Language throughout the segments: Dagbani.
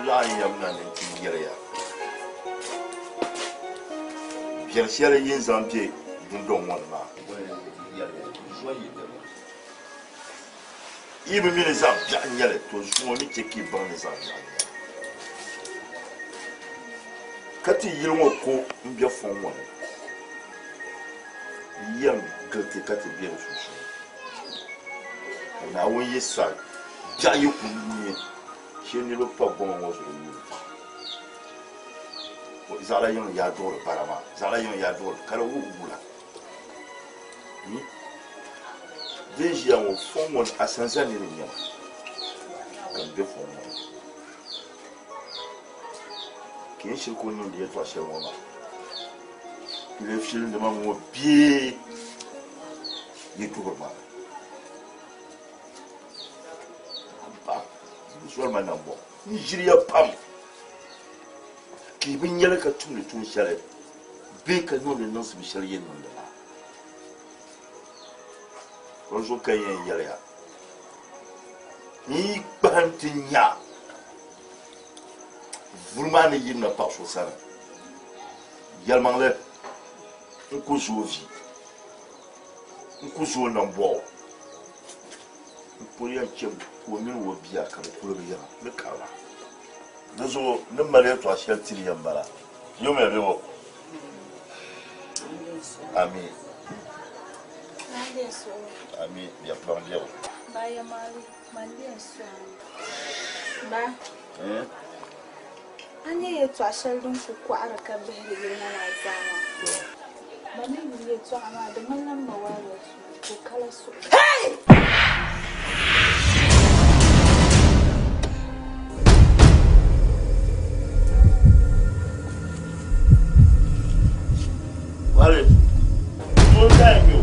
laɣim ya mi na ni nti yɛli ya biɛri shɛli yi ni zaŋ be dundɔŋ ŋɔ ni maa. Yi bi mi ni zaɣ biɛɣu n-nyɛ li, to zuŋɔ ni chɛ ka yi baŋ ni zaɣ biɛɣu n-nyɛ li. Ka ti yili ŋɔ ko m-be fɔŋ ŋɔ ni, yi yɛn gili ti ka ti be di sunsuuni. Ka Naawuni yi sa biɛɣu yi ku nya shee niriba pa goma ŋɔ zuɣu yuuni ti. Zaɣila yiŋ yaa duɣiri bara maa, zaɣila yiŋ yaa duɣiri ka di wuhi wula. Din ʒiya ŋɔ fɔŋ ŋɔ ni asanza niri n-nyɛ ma ka m be fɔŋ ŋɔ ni. Ka n shiri kuli niŋdi yɛltɔɣa shɛli ŋɔ maa. Yi lee filindi ma ŋɔ bee yi duhiri ma mi? Haba, yi bi zɔri ma nambɔɣu. N ʒiriya pam ka yi bi nya li ka tumdi tuun shɛli bee ka niŋdi niŋsim shɛli yi ni niŋdi maa. Dinzuɣu ka n yɛn yɛli ya, n yi kpahim ti nya vuri maa ni yirina paɣ so sani, yɛlimaŋli n ku zooi vi, n ku zooi nambɔɣu, n kul yɛn chɛ ka o mini o bia ka bɛ kuli bɛ yiŋa ni karima. Dinzuɣu n ni mali yɛtɔɣ shɛli tiri ya m-bala, Yomiya bɛ bɔ. Ami. Ami, bɛ baŋ bɛbu. Ba, a nya yɛtɔɣ shɛli din kul kɔɣiri ka bihiri yili ŋɔ maa zaa maa? Ba mi yuli yɛtɔɣa maa, di ŋmanila m ma Waagashu ka o kala suhu. Wale, ŋun ka n-nyɛ o?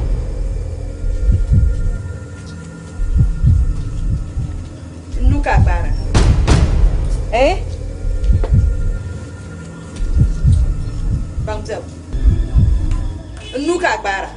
N nuu ka a gbaara? Eh? Baŋ biɛbu. N nuu ka a gbaara?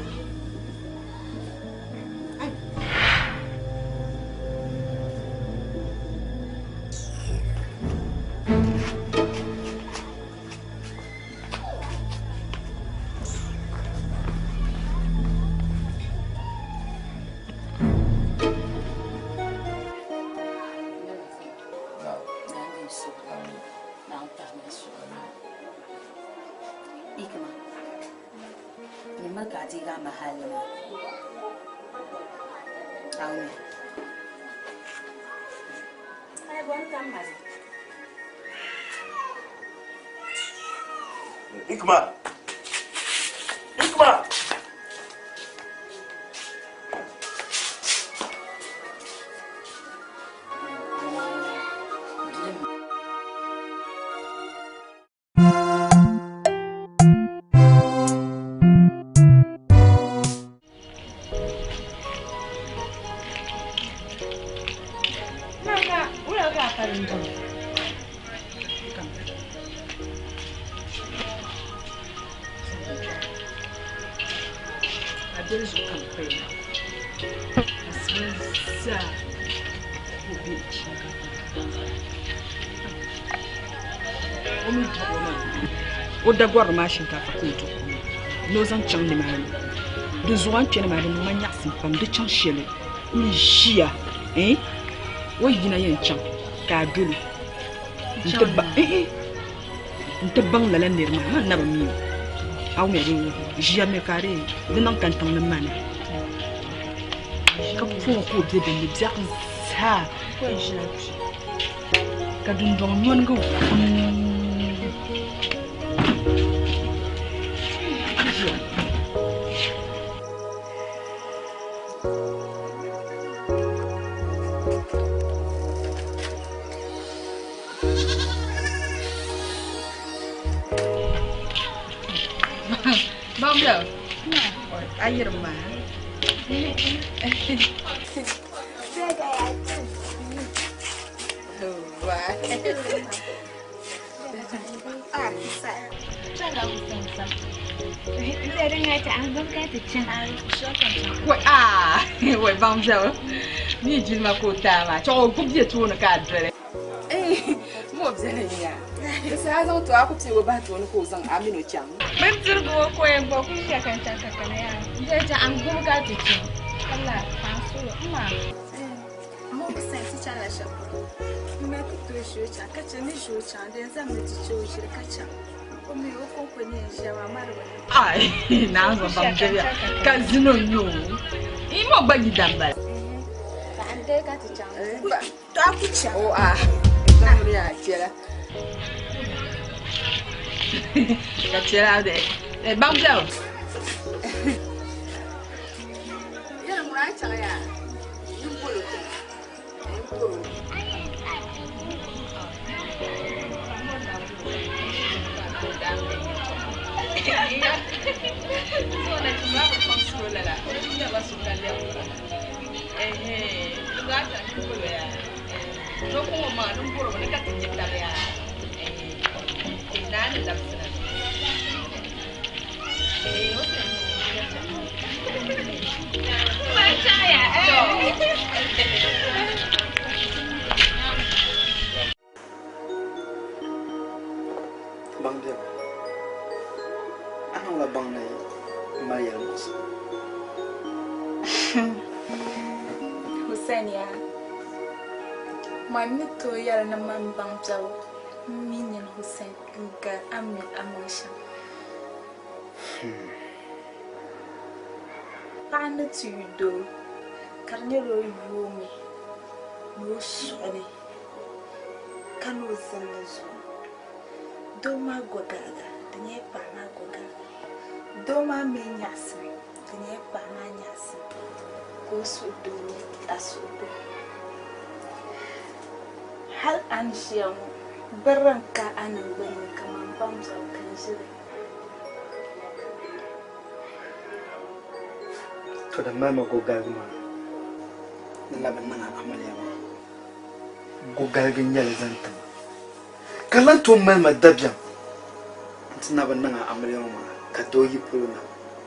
Nyimiri ka a deegi a mahalli maa. Awo. Ai bɔri ka mali. Ikma! Ikma! O mi dɔɣi o maa o dagɔrili maa shinkaafa ka o duɣi ni o zaŋ chaŋ nimaani. Di zuɣu a ni kpe nimaani di niŋ ma nyaɣisim pam di chaŋ shɛli kuli ʒiya eh o yina yɛn chaŋ ka a doli o n-ti baŋ lala niri maa man na bi mi o a wumya bee ʒiya mi ka di niŋ kantiŋ ni ma na ka pɔŋ ka o be dinni biɛɣu zaa Ka dundɔŋ yɔnigi vuui. Bambia, a yirim maa. Wai bambia, mi jilima ka o taai maa, chɛ o gbubi bɛ tooni ka a doli. Mo viɛli n-nya. Di saha zaŋ to a ku piigi o bahi tooni ka o zaŋ a mini o chaŋ. Bindirigu ŋɔ ko yɛn bɔ ku ʒiya ka n chaŋ ka kana yaa. N doli chaŋ an gbubi ka ti chaŋ. Ka la ka n suhu m ma. M ma Hussein ti chaŋla shɛli polo. M ma ku tooi ʒi o chaŋ ka che ni ʒi o chaŋ di yɛn zaŋmi ti che o ʒili ka chaŋ. O mi o kɔŋko ni yɛn ʒiya maa mari bi niŋ. Ai, naa zaŋ baŋ biɛbiya ka zino n-nyɛ o. Yi ma o gba yi dan bala. Ka n doli ka ti chaŋ. To a ku chaŋ. O a, zaŋ ya chɛla. Ka chɛla de. Baŋ biɛbu. Yɛli ŋuna a chaŋ yaa. Yi bolo ti. Yi bolo. Baŋ biɛbu, a niŋla baŋ ni m mali yɛlimuɣisigu. Hussein yaa, man ni tooi yɛli ni man baŋ biɛbu m mi nyini Hussein n-gari a ni mi amaŋ shɛm. Paɣa ni ti yu doo ka di nyɛla o yoomi ni o suɣi ni ka ni o zinli zuɣu. Doo maa gɔgaliga di nyɛla paɣa maa gɔgaliga. Doo maa mi nyaɣisim di nyɛla paɣa maa nyaɣisim ka o suhu doo a suhu doo. Hal a ni ʒiya ŋɔ birri n-ka a niŋgbuni ni kaman bambiɛɣu ka n ʒi li. To din mali ma gɔgaligu maa ni labi niŋ a amiliya maa. Gɔgaligi n-nyɛ li zaŋ ti ma. Ka lan tooi mali ma dabiɛm nti na bi niŋ a amiliya ŋɔ maa ka doo yi polo na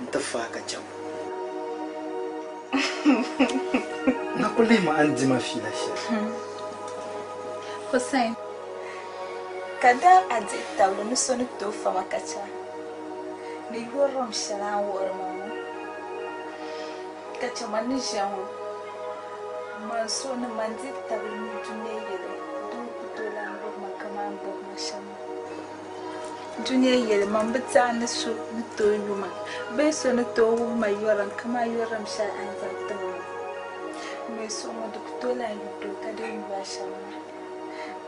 nti faai ka chaŋ. Na ku lihi ma a ni di ma fiila shɛli. Hussein, ka daa a dihi tabili ni so ni tooi fa ma ka chaŋ ni yurilim shɛli a ni wuhiri ma ŋɔ, ka chɛ ma ni ʒiya ŋɔ, man suhu ni man dihi tabili ni dunia yɛli doo ku tooi lan gbubi ma kaman gbubi ma shɛm maa. Dunia yɛli man bi tɛhi ni so ni tooi yu ma bee so ni tooi wuhi ma yurilim kaman yurilim shɛli a ni zaŋ ti ma ŋɔ. M mi suhu ŋɔ di ku tooi lan yu doo ka dii yu a shɛm maa.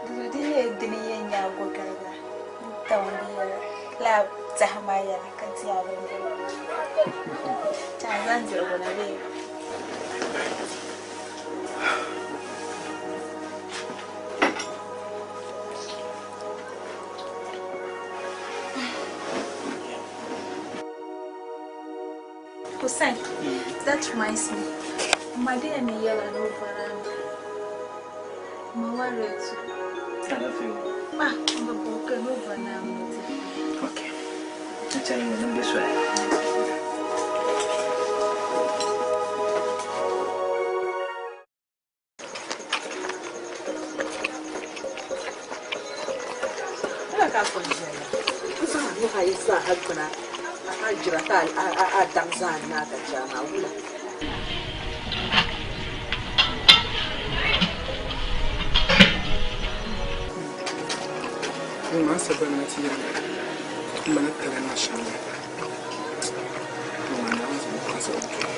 Di zuɣu di nyɛla dini yɛn nyɛ a gɔgaliga n-tam di yɛla lala tɛha maa yɛla ka di a bindirigu. Chɛ a zaŋ dirigu na bee? Hussein, that reminds me. Madina ni yɛla ni o vara mi. Ma wari tu. Ah, n bi bɔhi ka ni o vara mi ti. Okay. N chani ŋɔ ni n be soli. Wula ka a kɔŋ ʒiya yaa? N zaŋ a nuhi ayi zaaha gbuna a jira ka a daŋ zaa naai ka chɛ a maa wula? Ŋmaa sabana ti yɛli m ma ni tali niŋ shɛm la. Ŋmaa Naawuni zaŋ o kpaŋsi o doli.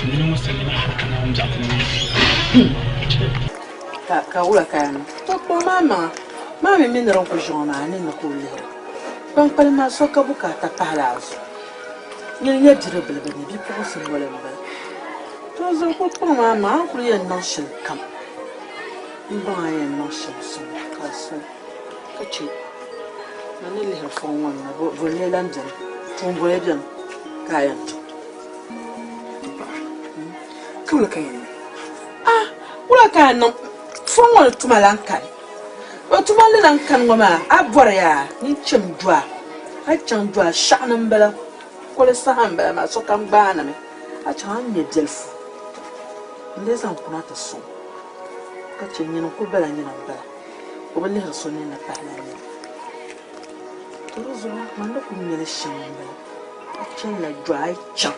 Nini ŋɔ sani hal ka Naawuni biɛɣu ti niŋ. Ka ka wula ka a niŋ? To kpuɣi maa maŋa maa mi mi ni din ku ʒi ŋɔ maa ni ni ka o lihiri. Kpaŋkpalim maa so ka bukaata pahila a zuɣu. Nyini nyɛ bidibila bɛ ni bipuɣinsi noli m-bala. To zuɣu kuli kpuɣi maa maŋa a ni kuli yɛn niŋ shɛli kam m baŋ a ni yɛn niŋ shɛm sɔŋ ka a sɔŋ ka chɛ ma ni lihiri fɔŋ ŋɔ ni na voli lan beni, tuun voli beni ka a yɛn tum. Ka wula ka yɛn niŋ? Ah, wula ka a niŋ? Fɔŋ ŋɔ ni tuma lan kani. O tuma ni lan kani ŋɔ maa, a bɔri yaa ni cham du a, a chaŋ du a shɛɣu ni m-bala, koli saha m-bala maa, sokam gbaanimi, a chaŋ a ni nya biɛlifu n-lee zaŋ kuna ti sɔŋ ka chɛ nyini n-kuli bala nyini m-bala. O bi lihiri so ninni pahila nini. To di zuɣu man ni kuli nyɛli shɛm m-bala. A chanila jɔhi a yi chaŋ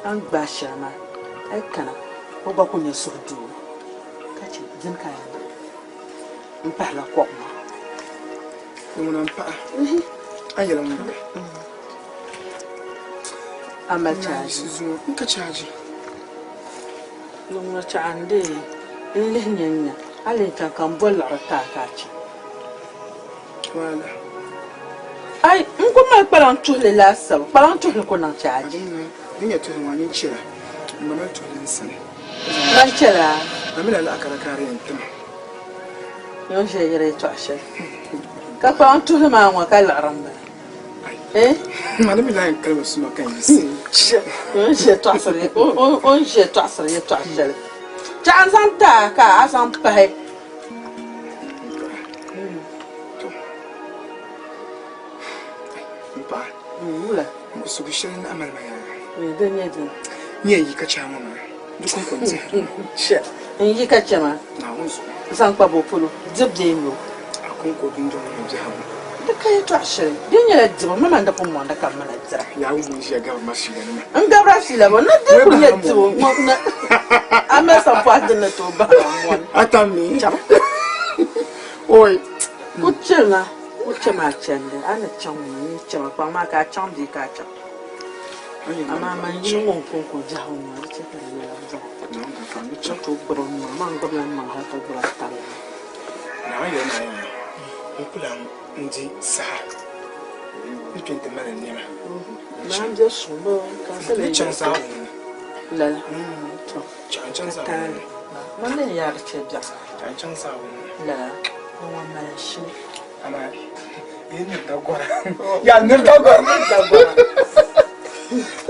a ni gbaai shɛli maa a yi kana o gba ku nya suhudoo ka chɛ dini ka a yɛn niŋ m-pahila kɔbu maa. Ni ŋuna m-paɣa a yɛli ŋun bala. A mali chaaji? N ka chaaji. Ni ŋuna chaɣa n-deei n-lihi nya n-nya a lee chaŋ ka m bo liɣiri ti a ka a chaŋ. Waala. Ai, n ku mali kpalaŋ tuhili laasabu. Kpalaŋ tuhili ku niŋ chaaji. Din nyɛ tuhili ŋɔ, a nini chɛla n gba mali tuhili n sani. Man chɛla. A mi lala akara ka a di yɛn ti ma. Yɔn ʒiya yɛri yɛtɔɣa shɛli. Ka kpalaŋ tuhili maa ŋɔ ka liɣiri m-bala. Eh? Ma di mi lahi n kalima suma ka n yiɣisi. O ni ʒiya tɔɣisiri yɛtɔɣa shɛli. Chaɣ n zaŋ ti a ka a zaŋ pahi. M paɣa, Wula? Muɣisigu shɛli n-nahi mali ma yaa. Din nyɛ dini? Nyɛ yi ka chɛ a ŋɔ maa, di kɔŋko n-dihiri ma. Chɛ, n yi ka chɛ ma. Naawuni zuɣu. Zaŋ kpa bo polo, dibu bee nyo? A kɔŋko dundɔŋ ŋɔ ni biɛhigu. Di ka yɛtɔɣ shɛli. Di nyɛla dibu, mama n-di pun mɔndi ka m mi na dira. Yaa wum n ʒiya gabiri ma fiila nima. N gabira fiila bɔ? Ni di kuli nyɛ dibu ŋɔ na a mali sampɔhi din ni tooi bahi ma mɔni. A tam mi. Cham. Oi. Ku chɛli ku chɛ ma a chandi, a ni chaŋ ŋɔ maa, nyin chama kpaŋ maa ka a chaŋ bee ka a chaŋ. Amaa man yini ŋun kɔŋko biɛhigu ŋɔ, di chɛ ka di nyɛla bɔŋ. Ni tooi gbubi m maŋa, man gbubila m maŋa hal ka gbubi a tabili. Naawuni yɛli ma yaa, n ku lan di saha ni kpe nti mali n nɛma. Maan bɛ suŋ bɛ ka n Ni chaŋ zaawuni ni. Lala. To. Chaŋ chaŋ Ka zaawuni taali. ni. Man ni yaari chɛ biɛɣu. Chaŋ chaŋ zaawuni ni. Lala. Ni ŋun mali n shili. Amaa yi niri dagɔra. Yaa niri dagɔra. Niri dagɔra.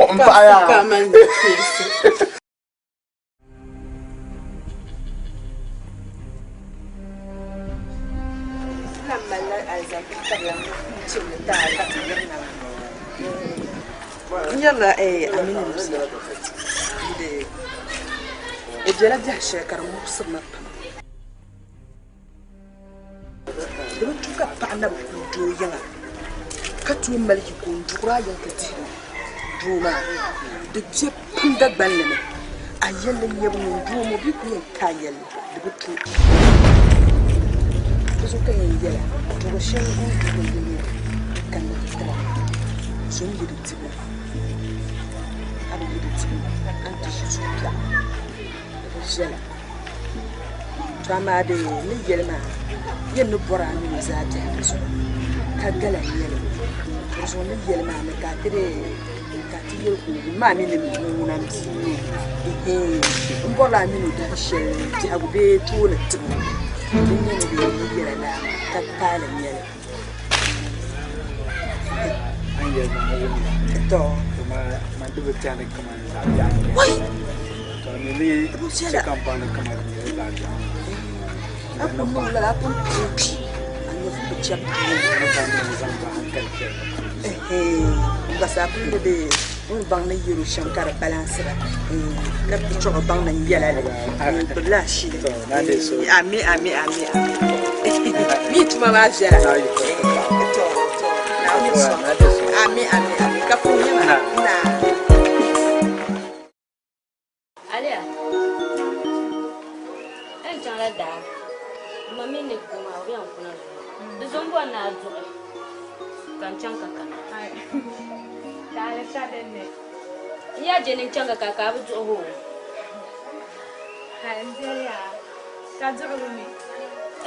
M paɣa yaa. Ka mali ni keesi. N nyɛrila Aminu Musa o bela biɛhi shɛli ka di muɣisiri ma pam. Di bi tu ka paɣa na bi kuli doo yiŋa ka tooi mali yiko n-duɣiri a yiŋ ti dihiri doo maa. Di be pam Dagbanli ni. A yɛlli n-nyɛ ŋun doo ŋɔ bɛ ku yɛn ti a yɛlli di bi tu. Di zuɣu ka yɛn yɛla duɣiri shɛli n duɣiri li ŋɔ di kanna ti tira zom yi di dibu a bi yi di dibu a ni ti ʒi zuɣubiɛɣu di bi viɛla. To amaa di ni yɛli maa yɛn ni bɔri a mini o zaa biɛhigu zuɣu ka gala n-nyɛ li. Di zuɣu ni yɛli maa ni ka a ti dee ka a ti yɛli ka o wum maa mi ni ŋuna m-bia n-nyɛ o. Ɛhɛɛn m bɔrila a mini o dahi shɛli biɛhigu bee tooni tibu din nyɛ ni di ni yɛla laa maa ka taali n-nyɛ li. Wai! A pun niŋ lala, a pun tooi kpi, a nyɛvuli bi chɛri tooni. Bas a pun bi be n baŋ ni yɛl o shɛm ka di balansira ka bi chɔɣu baŋ ni n yɛla li n gbubila ashili. Ami ami ami ami. Mi tuma maa viɛla. To to Naawuni sɔŋ. Ami ami ami ka pun nyɛ ma naa. Aliya, n chaŋla daa, m ma mi ni gu maa o bi yɛn kuna zuɣu. Di zo m-bɔri ni a duɣi ka n chaŋ ka kana. Taali ka din ni. N yaa je ni n chaŋ ka ka ka a bi duɣi hoo. Hali n deli ya ka duɣibu mi.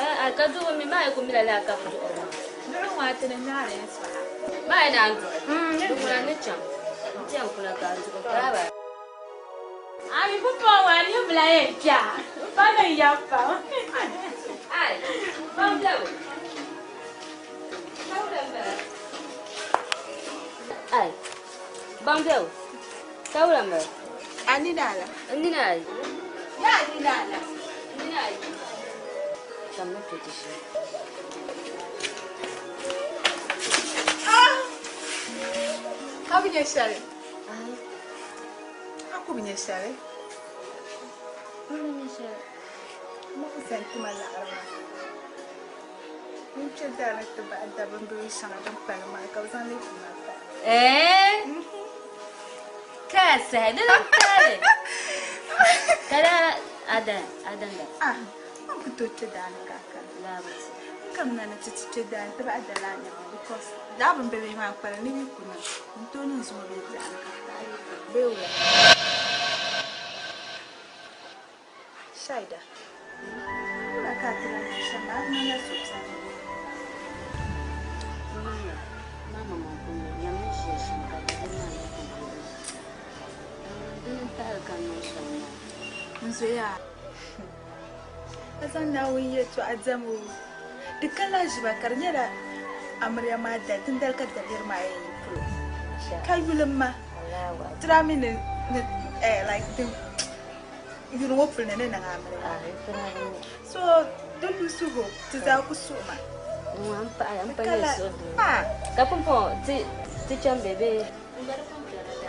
A ka duɣibu mi maa yi ku mila laa ka bi duɣiri maa. Duɣi ŋɔ a ti ni naari yɛltɔɣa. Maa yi naan duɣi. Di ŋuna n ni chaŋ. N ti yɛn kuna ka a duɣi. Bye bye. Ami pumpɔŋɔ maa niriba yɛn kpi a, m pa niŋ yɛm pam. Ai, pam biɛbu. Ai, baŋ biɛbu. Tawula m-bala. A nini ala? N nini ayi. Ya a nini ala? N nini ayi. Kamina kpe ti ʒini. Ah! Ka bi nya shɛli? A ku bi nya shɛli? N bi nya shɛli. M ma ku zaŋ ti ma laɣiri maa. N kpe daani ti bahi da bimbila shɛŋa din kpalim maa ka bɛ zaŋ li ti ma pahi. Eeh! Ka a sahi di ni taali ka daa a dan a danda. Ah, n ku tooi kpe daani ka a kana. Laabati. N kamina ni ti ti kpe daani ti bahi da lala nɛma because daa bimbila maa n-kpalim ni yi kuna n tooi niŋ zuŋɔ bee biɛɣuni ka ti taɣi yi kuli bee wula. Shaida, wula ka a ti lahi niŋ shɛm maa? A niŋla suhupiɛlli. N niŋya, maa maŋmaŋ pun niŋ, nyam ni ʒiya shɛm ka di maa ni ku niŋ. Dini n-tahili ka n niŋ shɛm maa. N zoya, a zaŋ Naawuni yɛtɔɣa diɛm o. Di ka lahiʒiba ka di nyɛla amiliya maa dali, dindali ka daliri maa yɛn yi polo. Ka yuli m ma, ti daa mi ni like din yuli ŋɔ puli ni ni niŋ amiliya. So di lu suhu ti zaa ku suhi ma. N paɣa, n pa nyɛ suhudoo. Ka pumpɔŋɔ ti chaŋ be bee?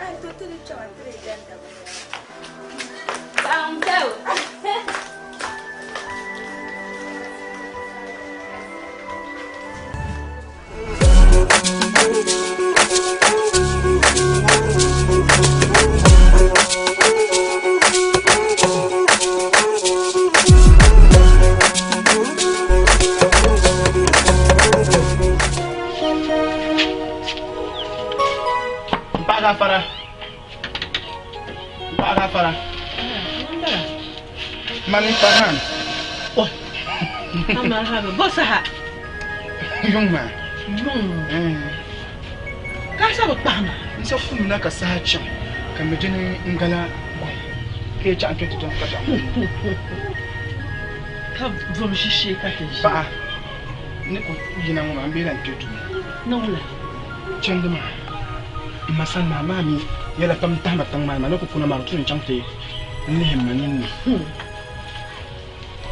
Ai to ti di kpɛma ti di danda ba. Paɣa n kpɛ o. N paɣa gaafara. N paɣa gaafara. Mani Farhan. Oh. Marhaba. Bo saha. Yuŋ maa. Yuŋ. Ka sa bi kpahi ma. N sa kumina ka saha chaŋ ka mi dini n gala gɔŋ ka yi chaŋ kpɛ ti dɔŋ ka chaŋ. Ka vom ʒishee ka ti ʒi. Paɣa ni ku yina ŋɔ maa m bee lan kpe duu. Ni wula? Chandi maa m ma sani maa maa mi yɛla pam tahi ma tiŋ maa ni maa ni ku kuna maa di tu ni n chaŋ ti n lihi m ma ninni.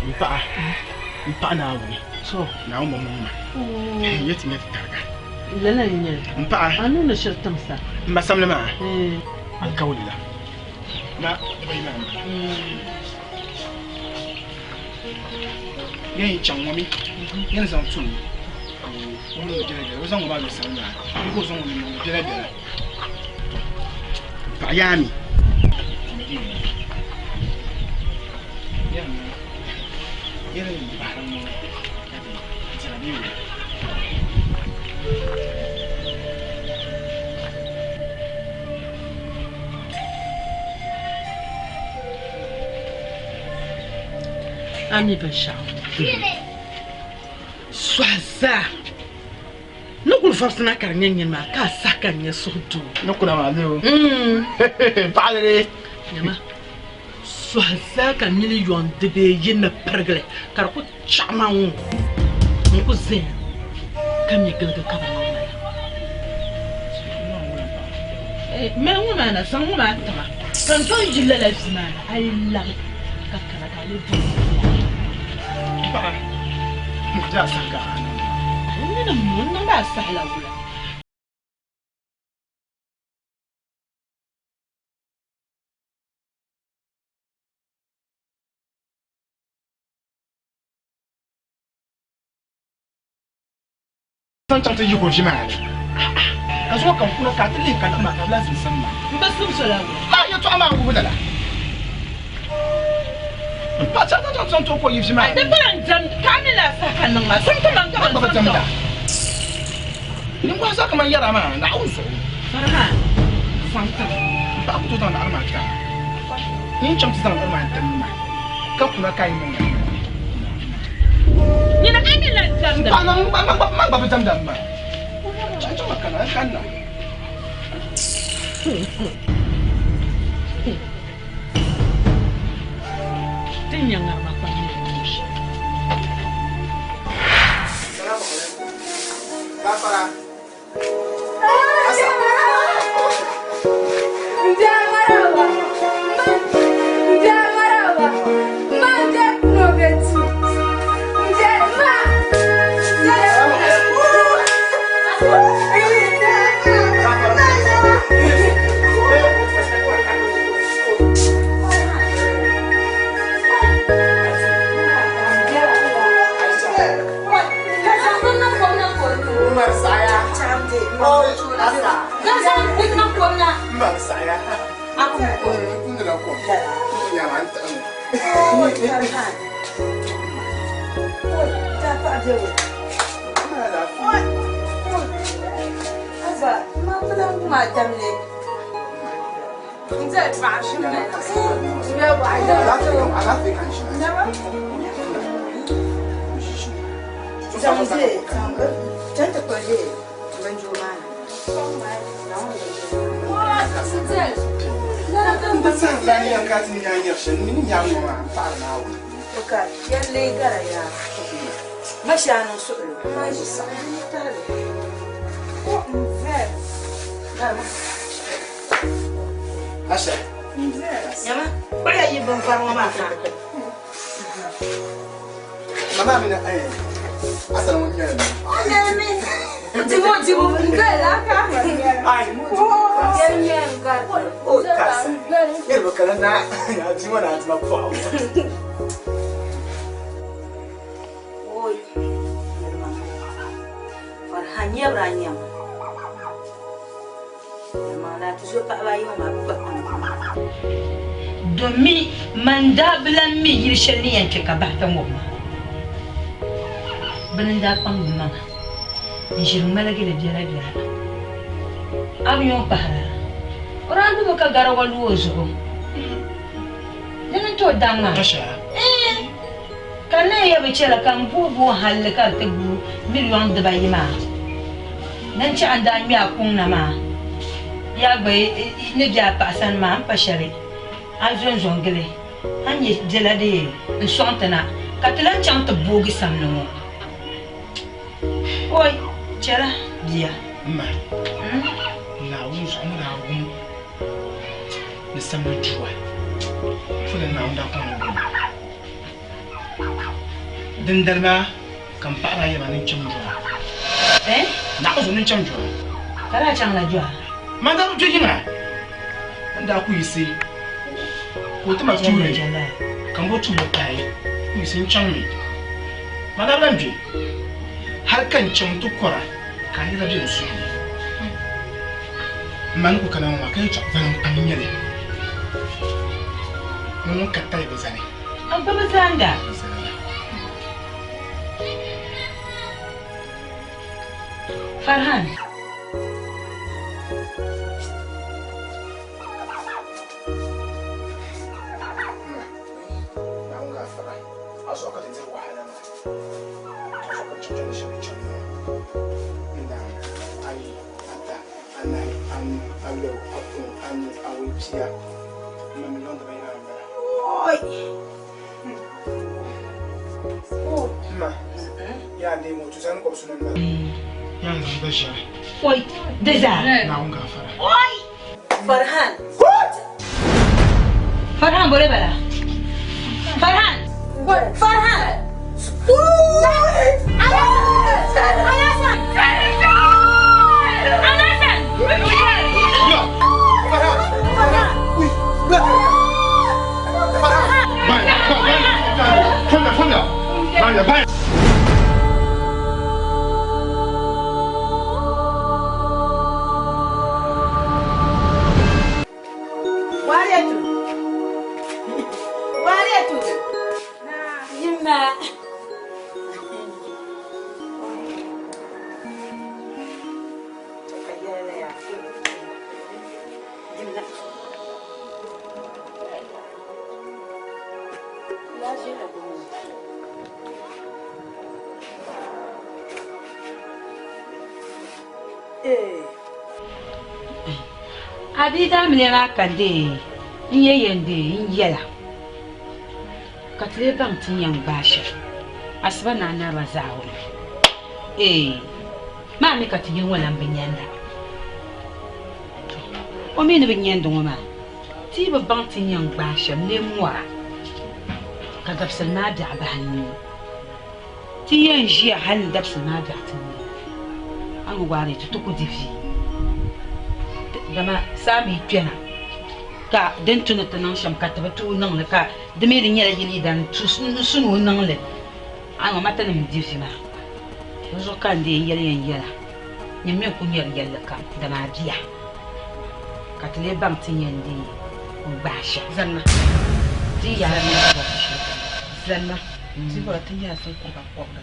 M paɣa, m paɣa Naawuni. Naawuni bi mɔŋ ma. N yɛti nya ti tariga. Lala n-nyɛ li. M paɣa. A nuu ni shiri timsa. M ma samli maa, alikauli la. Na dibayi maa m-bala. Yɛn yi chaŋ ŋɔ mi, yɛn zaŋ tum ka o niŋ biɛla biɛla. O zaŋ ŋɔ maa mi samli maa, bee ka o zaŋ ŋɔ mi niŋ biɛla biɛla. Tɔ, m paɣa yaa mi. A mi binshɛɣu sɔhi zaa ni kuli vɔbisi na ka di nyɛ nyini maa ka a saha ka n nyɛ suhudoo. Ni kuna maa lee o. Paɣili. Nyama sɔhi zaa ka miliyɔn dibee yi ni pirigili ka di ku chaɣi ma ŋɔ n ku zaya ka mi giligi ka bi niŋ ma la. Mali ŋɔ maa na, zaŋ ŋɔ maa tima ka n zaŋ yi lala vi maa na a yi labi ka kana ka a lee doli Paɣa, di a saha ka a niŋ ma. N ni ni mo n niŋdi a saha la wula? Zaŋ chaŋ ti yiko ʒi maa ni, ka zuŋɔ ka n kuna ka a ti lihi ka niŋ maa ka di lahi zimsim ma. M bi zim so la wula? Maa yɛtɔɣa maa wuhi lala. Paɣa chaŋ zaŋ chaŋ ti zaŋ ti o ka o yi ʒi maa ni. Di pala n diɛmdi ka a mi laa saha ka niŋ maa. Zaŋ ti ma n gba gba bi diɛmda. Ninvuɣu zaa kaman yɛra maa, Naawuni zuɣu. Farhan, zaŋ ti ma. M paɣa ku tooi zaŋ laɣiri maa ti a. N chaŋ ti zaŋ laɣiri maa n-tim ma, ka kuna ka a yi niŋ lala. Nyini a mi lan diɛmda. M paɣa man gba bi diɛmda m ma. Chaŋ chaŋ ma kana, n kanna. Ti nya ŋarima pam ni niŋ shɛm. Salamu alaikum. Gafara. Mari saɣaya. Asa. Mari saɣaya. N dila kom. Nyama n tiɣi mi. Alaafee ka n ʒina. N di saha la ni yɛn ka ti ni nyaa nyɛri shɛli ni ni nyaŋ ŋɔ maa n paɣiri Naawuni. Asha. Mama mi na asali ŋun nyɛli mi. Ai. O kasa. Niriba kana na na bia ŋɔ na ti ma pɔɣu. Oi, Farhan nyɛbira nyɛma. Yɛlimaŋli a tuzo paɣaba ayi ŋɔ maa bɛ kpa kpaŋ. Domi man daa bi lan mi yili shɛli ni yɛn chɛ ka bahi ti ŋub ma. Bɛ ni daa kpaŋ bɛ maŋa n-ʒiri ŋmaligi li biɛlabiɛla. A bi nya o pahira? O daa gbimi ka garawa lu o zuɣu. Dini n-ti o daŋ maa? Iin! Ka n na ya bi chɛla ka m booi booi halli ka di ti guui miliɔn dibayi maa. Din chɛ a ni daa ŋme a kuŋ na maa, yaa gba ni be a paɣa sani maa, m pa shɛli a zonzo n-gili a ni nyɛ biɛla dee n-sɔŋ ti na ka ti lan chaŋ ti boogi samli ŋɔ. Oi, chɛla bia. M ma, Naawuni zuɣu ni daa wum ni samli dua, fɔla Naawuni daa kɔŋ ni wum. Dindali maa ka m paɣa daa yɛli ma ni n chaŋ Jɔha. Eh? Naɣ zuɣu ni n chaŋ Jɔha. Ka daa chaŋla Jɔha? Man daa bi kpe yiŋa. N daa ku yiɣisi ka o ti ma tuuli ka m bo tuuli pahi ku yiɣisi n chaŋ mi. Man daa bi lan gbe hal ka n chaŋ ti kɔra ka a yɛla be n suhu ni. M ma ni ku kana ŋɔ maa ka yɛtɔɣ valiŋ pam n-nyɛ li. Ŋun ŋun ka tali bi zani. A gbubi zanda. Farhan. Oi, di zaa. Oi! Farhan. Farhan bole bala. Farhan. Farhan. Alasan! Alasan! Wariyatu. Wariyatu. Yimma. A bia daamiliya maa ka n-deei n-yɛ yɛn deei n-yɛla ka ti lee baŋ ti ni yɛn gbaai shɛli asiba ni anariba zaawuni. Eei! Maa mi ka ti yili ŋɔ lan bi nyanda. To, o mi ni bi nyandi ŋɔ maa, ti yi bi baŋ ti ni yɛn gbaai shɛm lee mɔra ka dabisili maa biɛɣu bahi n-neei. Ti yɛn ʒiya hal ni dabisili maa biɛɣu ti neei. A ni waari ti ti ku di vi, dama saa mi kpɛna ka din tu ni ti niŋ shɛm ka ti bi tooi niŋ li, ka di mi di nyɛla yili yidana n-tu n-su ni o niŋ li, a ni ma tinim di vi maa. Dinzuɣu ka n deei n yɛli ya n yɛla. Nyini mi n-ku nyari yɛlli kam, dama a bia ka ti lee baŋ ti yɛn di n-gbaai shɛm. Zanima. Ti yi yaara mini ti bɔri shɛli kam. Zanima. Ti bɔra ti nyɛla siŋkuriba kɔbiga.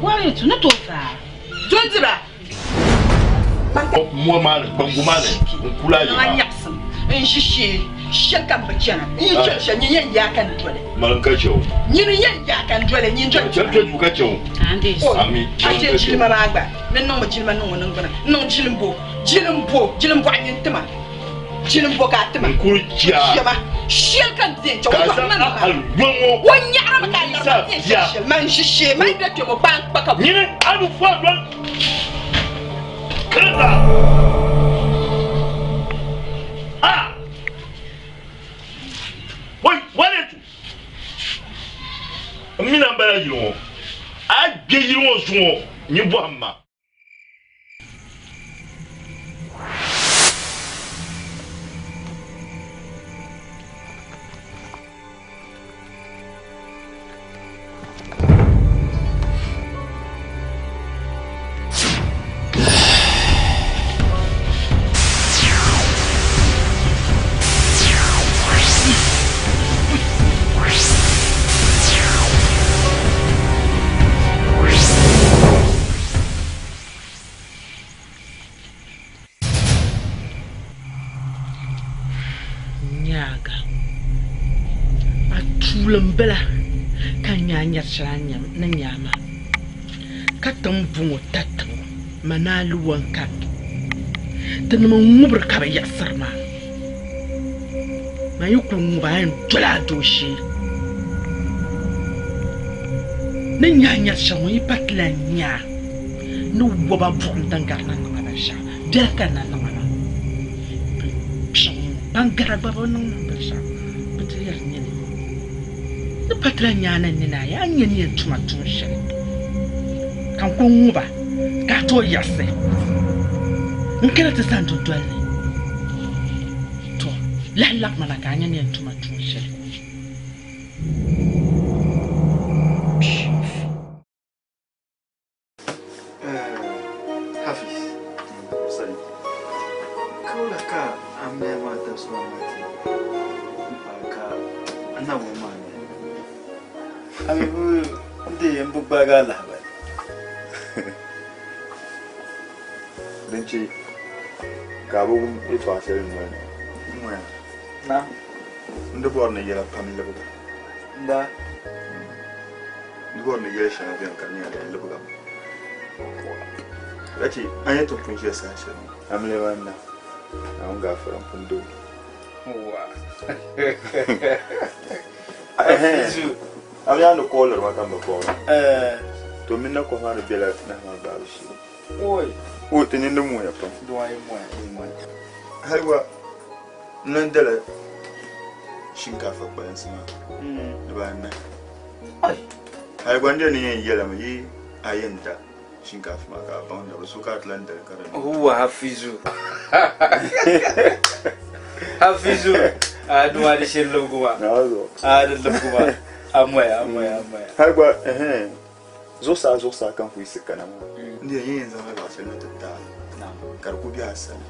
Wari tu ni tooi faai. Dondira. Mua maa ni, kpangu maa ni, n kula yi maa. Nyaɣisim n ʒi shee shɛli ka m bi chana. N yi chani shɛli nyin yɛn yaa ka n doli. Mali n ka chɛ o. Nyin yɛn yaa ka n doli, nyin doli. Chani kpɛ duu ka chɛ o. Ami, A chɛ jilima maa gba ni niŋmi jilima niŋ o niŋgbuna. N niŋ jilimbo, jilimbo, jilimbɔɣu nyin tima. Jilimbo ka a tima. N kuli chɛ a. Chɛma shɛli ka n di yɛn chɛ o. Ka a zaŋ a hali yɔŋɔ. O nyaɣirimi ka a lari ma n yɛn chɛ shɛli. Man ʒi shee, man be kpɛ ŋɔ kpaan kpa ka. Nyini a bi fo a doli. Kirita. A. Wai, wale tu. N mi na n bala yili ŋɔ. A gbe yili ŋɔ zuŋɔ nyin bɔhim ma. Nyaaga a tuuli m-bala ka n nya a nyari shɛli a ni nya a maa ka ti ni bɔŋɔ taritibu ma ni aluwa n-kariti tinima n-ŋubiri ka bɛ yiɣisiri maa man yi kuli ŋubi a yɛn doli a dooshee ni nya a nyari shɛli ŋɔ yi pa ti lahi nya a ni wɔba buɣim din gari ni niŋ a binshɛɣu biɛli ka na niŋ a maa kpiɔŋ ban gara gba bi niŋ ma binshɛɣu bɛ ti yɛri nyini ni pa ti lahi nya a ni nini ayi a ni nya ni yɛn tuma tuun shɛli ka n kuli ŋuba ka a tooi yiɣisi n kana ti sani dundoli ni to lahi labima na ka a nya ni yɛn tuma tuun shɛli. Hafiz, kawla ka Amiliya maa dabisi maa maa ti m-paai ka a na wum maa ni. A mi bi n-deei m bi gbaagi a lahibali. Din che ka a bi wum yɛtɔɣa shɛli n noli ni ŋɔ. Naam. N di bɔri ni yɛla pam libigi. Da. N di bɔri ni yɛl shɛŋa beni ka di nyɛla din libigi. Ka che a ni ti pun ʒiya saha shɛli ŋɔ. Amiliya maa na, Naawuni gaafara m-pun di o. Wa. A mi a ni kooliri ma ka m bi kɔɣiri. To mini na kɔhi maa ni bela nahu maa gbaabu shee. Oi. O ti nini moya pam. Dɔɣi moya, yi moya. Hali gba n lan dala shinkaafa kpalansi maa dibaanahi. Hali gba n diri ni yɛn yɛlimi yi a yɛn da shinkaafa maa ka a baŋ ni di so ka a ti lan dali ka di niŋ. Huwa Hafizu. Hafizu. A duma di shiri libigi maa. A di libigi maa. A moya, a moya, a moya. Hali gba ɛhɛn. Zuɣusaa zuɣusaa ka n ku yiɣisi kana ŋɔ. N di yɛn zaŋla laɣ shɛli na ti ti a ka di ku be a sani.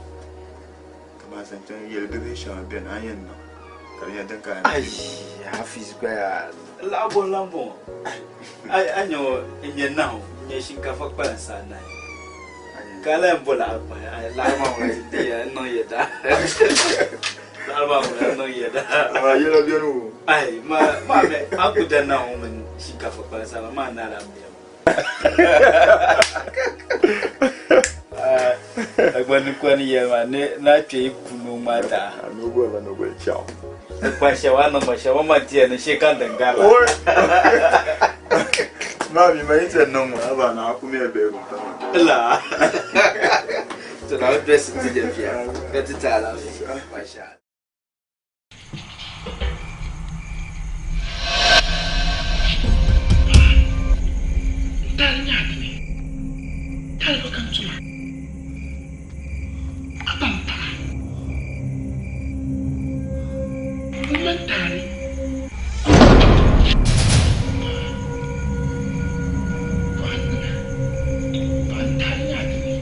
Kaman zaŋ chaŋ yɛlibibihi shɛŋa beni a ni yɛn niŋ ka di nyɛla din ka a ni Ai, Hafiz gba yaa, laɣ bɔ n-lan bɔŋɔ. Ai, a nya ŋɔ, n nya nahu, n nya shinkaafa kpalansi anahi. Ka a lahi bo laɣiri pahi. Ai, laɣiri maa ŋuna ti deei ya, n niŋ yɛda. Laɣiri maa ŋuna n niŋ yɛda. Amaa yɛla beni o. Ai, ma, maa mi, a ku da nahu mini shinkaafa kpalansi maa, maa naala m-bia maa. A gba ni kɔni yɛli maa ni naa kpe yi ku noo ŋmaa daa. A noo goli la noo goli chɛɣu. Di kpa shɛba a niŋ ma shɛba man ti yɛli ni shee ka n din gari la. Maa mi ma yi ti yɛn niŋ ŋɔ a ba naa ku mi bɛ gu pam. La. To na dress ti jɛ bia ka ti ti alaafee. Masha Allah. Taali nyɛ a dini, taali bi kan tuma, a ba m-paɣa, m mini taali. Paɣa n-niŋ a, paɣa n taali nyɛ a dini.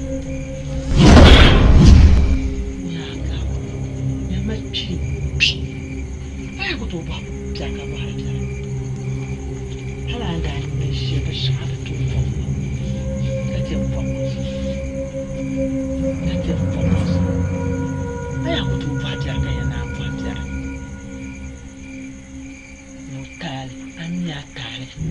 Nyaaŋa, nyama kpi kpi. A yaa ku tooi bɔhi bia ka bɔhiri biɛla. Hal a ni daa nya ʒiya binshɛŋa a bi tooi bɔbi ma ka ti yɛn bɔbi ma zuɣu. Ka ti yɛn bɔbi ma zuɣu. A yaa ku tooi bɔhi biɛri ka yɛn naan bɔhi biɛri. Ni o taali, a mi a taali kpi.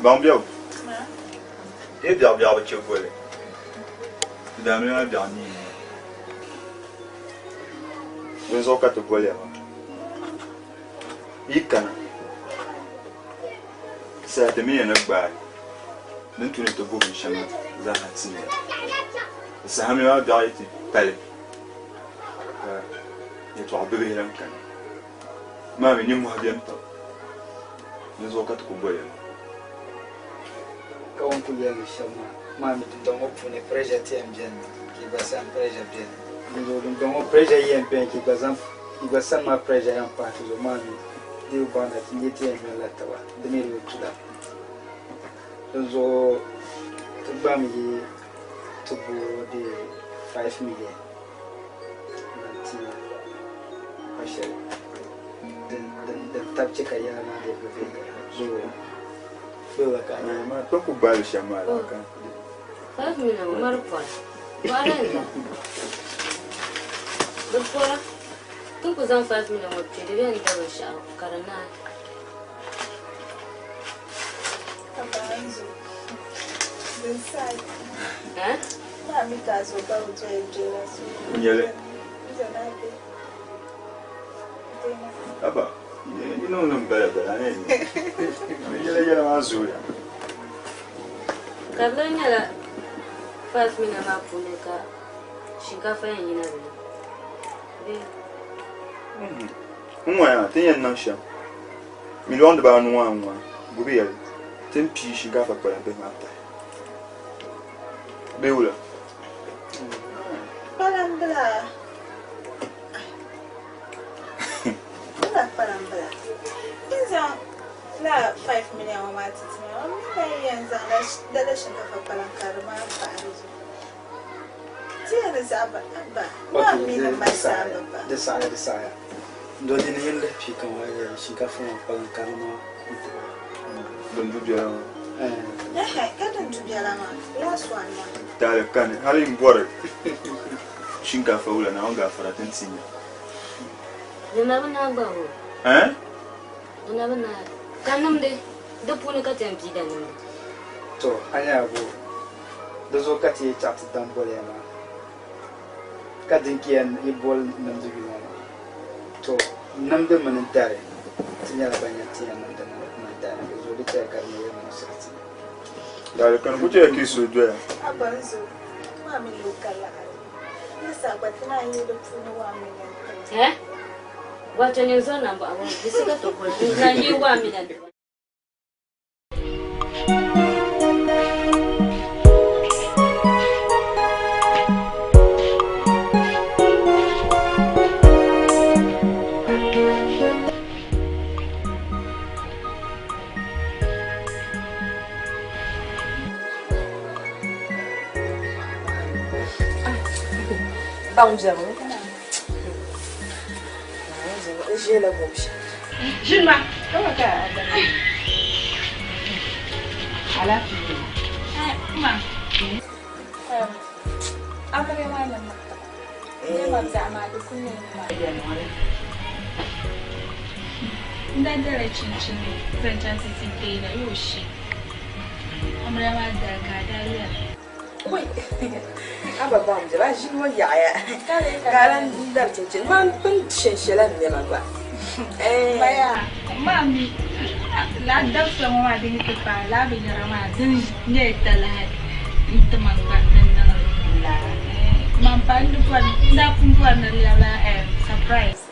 Baŋ biɛbu yi biɛɣu biɛɣu bi chɛ goli di daamina maa biɛɣu nii dinzuɣu ka ti goliya maa yi kana saha ti mi ya ni gbaai din tu ni ti bo binshɛŋa zaaha ti ya di saha mi maa biɛɣu yi ti pali ka yɛtɔɣa bibihi lan kani maa mi nimmohi beni pam dinzuɣu ka ti ku boliya maa. Ka o ni kuli yɛli ni shɛm maa, maa mi dundɔŋ ŋɔ puuni pressure ti yɛn beni ka yi gba sani pressure beni. Dinzuɣu dundɔŋ ŋɔ pressure yi yɛn beni ka yi gba sani maa pressure yɛn pahi ti zuɣu maa mi di bi baŋda ti nyɛ ti yɛn nyɔrila taba di mi di bi tula. Dinzuɣu ti gbami yi ti bo di 5 million n ti pa shɛli din tabi chɛ ka yɛla maa dii bi viɛnyɛla zuɣu bɛ ka a Ma to ku gbaali shɛm maa la ka. 5 million ŋɔ mari pɔra. Pɔra n-la. Di pɔra. Ti ku zaŋ 5 million ŋɔ kpe di bɛn da binshɛɣu ka di naai. Nyɛli. Aba, yi niŋ niŋ bala bala a ni yɛla yɛla maa zooya. Ka di lan nyɛla 5 million maa puuni ka shinkaafa yɛn yina di ni bee? N ŋɔya ti ni yɛn niŋ shɛm miliɔn dibaanu ŋɔ a ŋɔ gubi yɛli ti ni pii shinkaafa kpalim bihi maa pahi bee wula? Kpalim bila. kpalaŋ bila. N zaŋ lala 5 million ŋɔ maa ti ti ma, m mi lan yɛn zaŋla lala shinkafa kpalaŋ karili maa pahi di zuɣu. Ti yɛn di zaɣ ba, abba, maa mi ni mali saamba pam. Di saɣiya, di saɣiya. N doli ni yɛn lihi pii ka ŋɔ shinkafa maa kpalaŋ karili maa n-ti ba. Din du biɛla maa. Ɛhɛ, ka din du biɛla maa, last one maa. Taali kani, hali n bɔri shinkaafa wula Naawuni gaafara ti ni ti nya. Di na bi naai gba hoo. Eh? Di na bi naai. Ka nimdi, di puuni ka ti yɛn pii da nimdi. To, a nya bo, di zuɣu ka ti yi chaɣ ti dam boliya maa, ka din ka yɛn yi boli nimdi yuli ŋɔ maa. To, nimdi mini dari, ti nyɛla ban yɛn ti ya nimdi mini dari, di zuɣu di chɛya ka di nyɛ yɛlimaŋsili ti. Dari kani ku chɛya ka yi suhu doya. Abba n zo, maa mi ni o ka laɣiri. Ni sa gba ti naan yi di puuni 1 million tiri. Eh? Wato nyin zo nambɔɣu ŋɔ, di si ka to kuli, n naan yi 1 million tiri. Baŋ biɛbu n ʒiɛla gomshi. Ʒinima. Alaafee. Ma. Amiliya maa ni niŋ nɛma biɛɣu maa di kuli neemi maa. N daa dala chinchini zaŋ chaŋ ti ti teela yoo shi. Amiliya maa dali ka a daa yɛli. Wai, a ba baŋ biɛla, a ʒini ŋɔ yaɣiya ka a lan dari chinchini. Man pun shɛnshɛla n nɛma gba. Baya, maa mi lala dabisa ŋɔ maa din yi ti paai lala binyɛra maa din nyɛ talahi n-ti ma gba din niŋ li. Man pa n di bɔri, n daa pun bɔri ni di lɛbila surprise.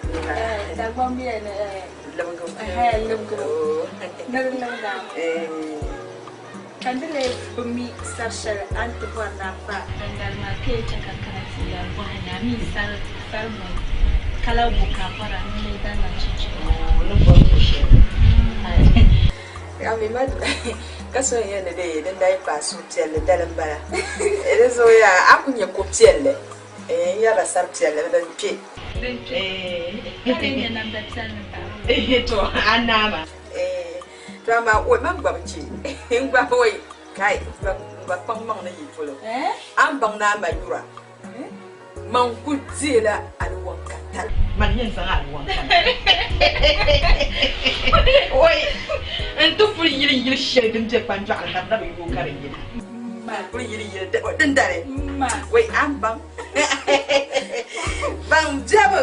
Dagbaŋ bɛ ni libgibu. Ni di libigi a. Ka di lee bi mi sar shɛli a ni ti bɔri ni a pa dindali maa, ka yi chɛ ka kana ti yɛli bɔhi ni a mi sar bɔ kala bɔ ka a bɔra ni lee da niŋ chinchini maa? Ni bɔri ko shɛli. A mi ma ka so n-yɛn ni di din daa yi paai suhupiɛlli dali m-bala. Di zuɣu yaa a ku nya ko piɛlli n yɛrila sar piɛlli din kpe. Din kpe. Ka di nyɛ namda piɛlli m-pahi. To a naama. To amaa woi man gba bi chɛ n gba woi kai n gba kpaŋ maŋ ni yi polo a ni baŋ ni a ma yura man ku deela aliwanka tali. Man yɛn zaŋ aliwanka woi n ti puli yili yili shɛli din be kpanjɔɣu ni ka di na bi yooi ka di yina. Man puli yili yili din dali woi a ni baŋ baŋ biɛbu.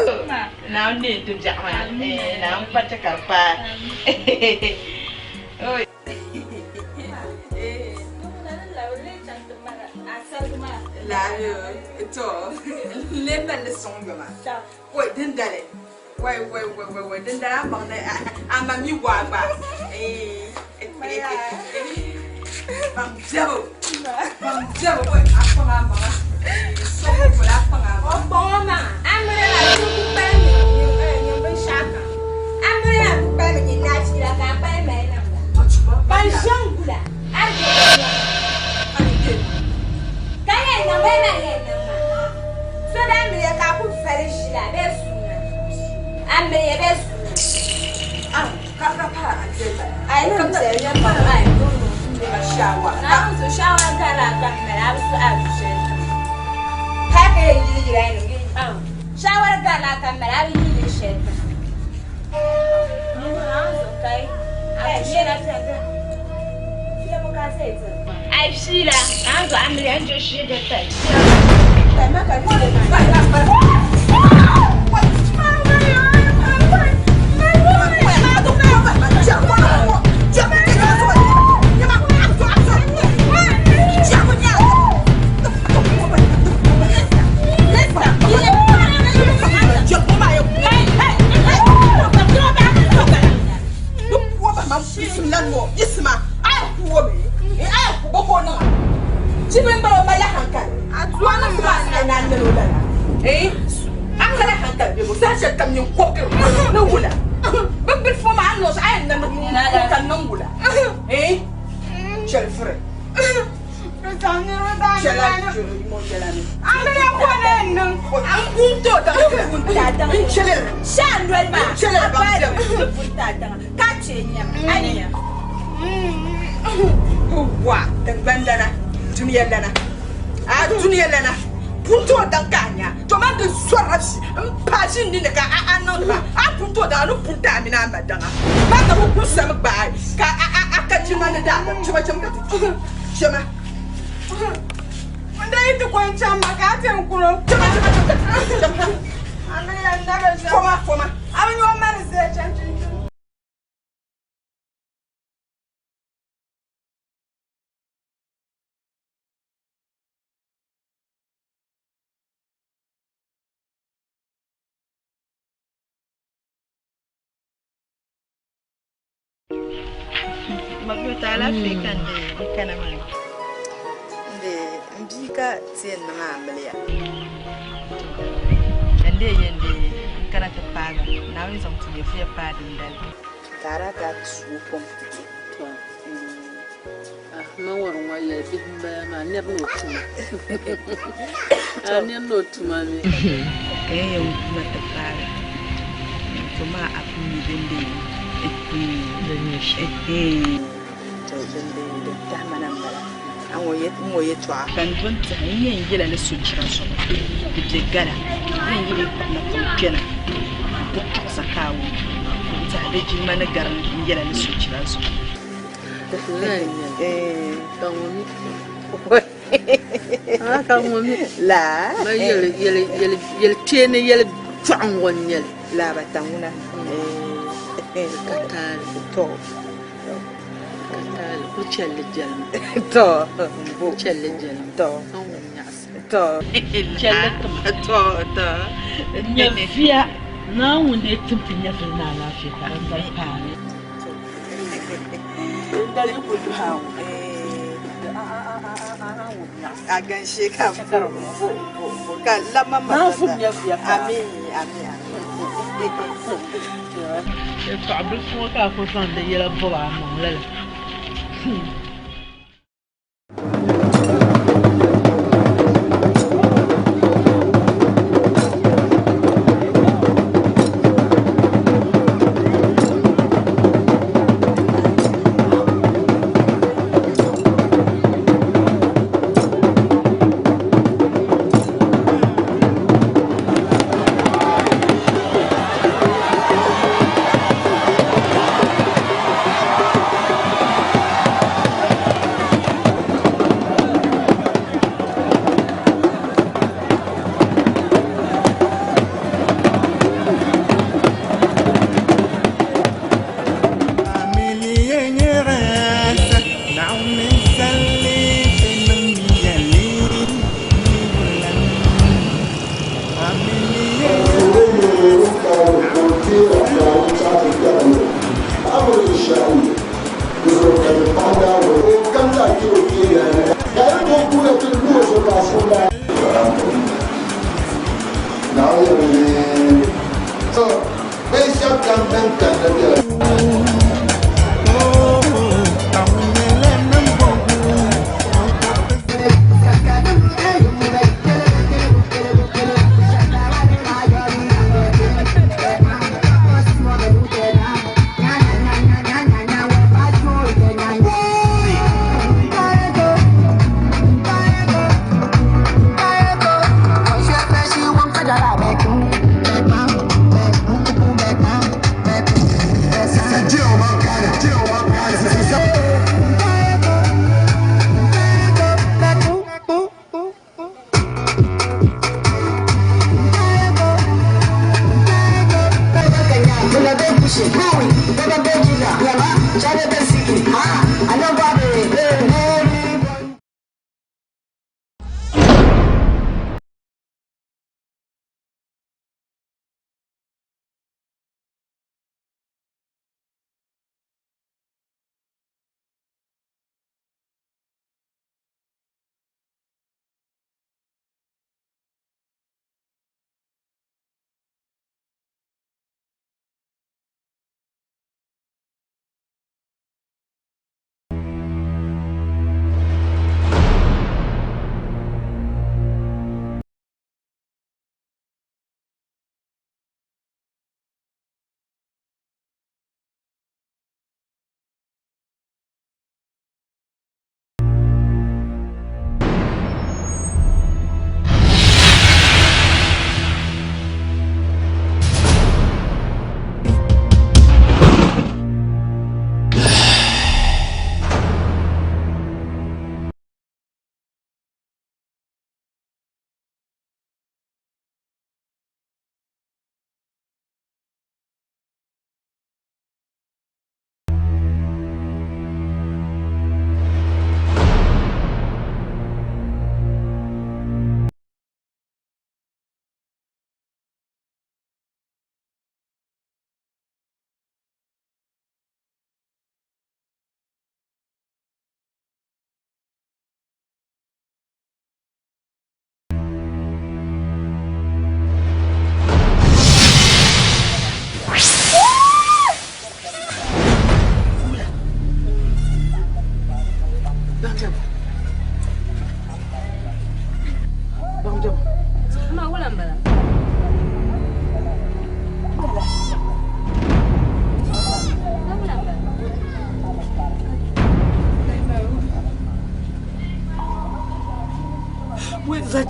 Naawuni neei ti biɛɣu maa, Naawuni kpa ti ka di paai. To, n-lee mali li sɔŋ yoma. Wai, dindali. Wai, wai, wai, wai, wai, dindali a baŋ ni a ma mi waa gba. Baŋ biɛbu, baŋ biɛbu, wai, a kpaŋ a maŋa. Sɔŋ polo a kpaŋ a maŋa. O kpaŋ o maŋa. A miri la di ku kpalim nyɛ binshɛɣu kam. A miri la ku kpalim nyɛ nachiila ka a kpalim mali niŋda. Ban ʒe n-gula a di bɛ nyɔŋ. Ka yɛn niŋ bee man yɛn niŋ maa? So daa miriya ka a ku vali ʒila bee suuna. A miriya bee suuna. Naawuni so shawara gari a ka mali a bi su a du shɛli tiŋa. Hali ka yɛn yili yili a ni shawara gari a ka mali a bi yili shɛli tiŋa. Ai fiila, an zo amiliya n jo shee da tai. Bɛ bilifu maa a ni niŋ shɛm a yɛn namdi n ka niŋ wula? Eh? Chɛli firi. Chɛla chɛla ni. Amiliya ko ne niŋ. N kun to daŋa n kun ta daŋa. N chɛli. Shaa noli maa. N chɛli A baali n kun ta daŋa. Ka chɛ nyam. A ni nya. Wa tingbani lana dunia lana a dunia lana pun tooi daŋ ka a nya to man di zɔrila vi n paai ʒi n ninni ka a a niŋdi ba a pun tooi daŋ a ni pun ti a mini a ma daŋa ba ka bi ku sami gbaai ka a a a ka jilima ni daadam chɛma chɛm ka ti kpi chɛma N daa yi ti ko n chaŋ ma ka a ti n kuro. Chɛma chɛma chɛm ka ti kpi chɛma Amiliya n na bi ʒe. Foma foma. A bi nya o ma ni zaya chaŋ chinchini. Mabiyota alaafee ka n dee kana maa n dee n bia ka ti yɛn niŋ amiliya ka n dee yɛn dee n kana ti paaga Naawuni zaŋ ti nyɛvuya paai dindali. Ka a daa ti a suui kom ti ti. Ah, ma ŋɔri ŋɔ yɛli bihi m-bala maa, nir ni o tuma. A nir ni o tuma mi. Ka yɛn yɛn kuna ti paagi to maa a pun mi din be Din nyɛ shɛm. To din be din tahi ma na m-bala. A ŋɔ yɛtɔɣa. Ka n doli tɛha n yɛn yɛla li sochira zuɣu di be gala n yɛn yili kpuɣi na tiŋ kpɛna n-ti tuɣisa ka a wum n tɛha di jilima ni gari n yɛla li sochira zuɣu. Yɛli kpeeni yɛli chɔɣu ŋɔ n-nyɛ li. Laaba taŋuna. Ka taali. To. Ka taali ku chɛli jɛlima. To. Ku chɛli jɛlima. To. Ka ŋun nyaɣisi. To. Chɛli tima. To. To. Nyɛviya Naawuni dee tim ti nyɛvili ni alaafee ka din dali paai. Dindali yi ku duhi a ŋɔ, A ganshee ka bo bo ka lama ma Naawuni nyɛviya paai. Amin amin amin. Yɛltɔɣa bilifu ŋɔ ka a ku zaŋ di yɛla bɔbi a maŋ lala.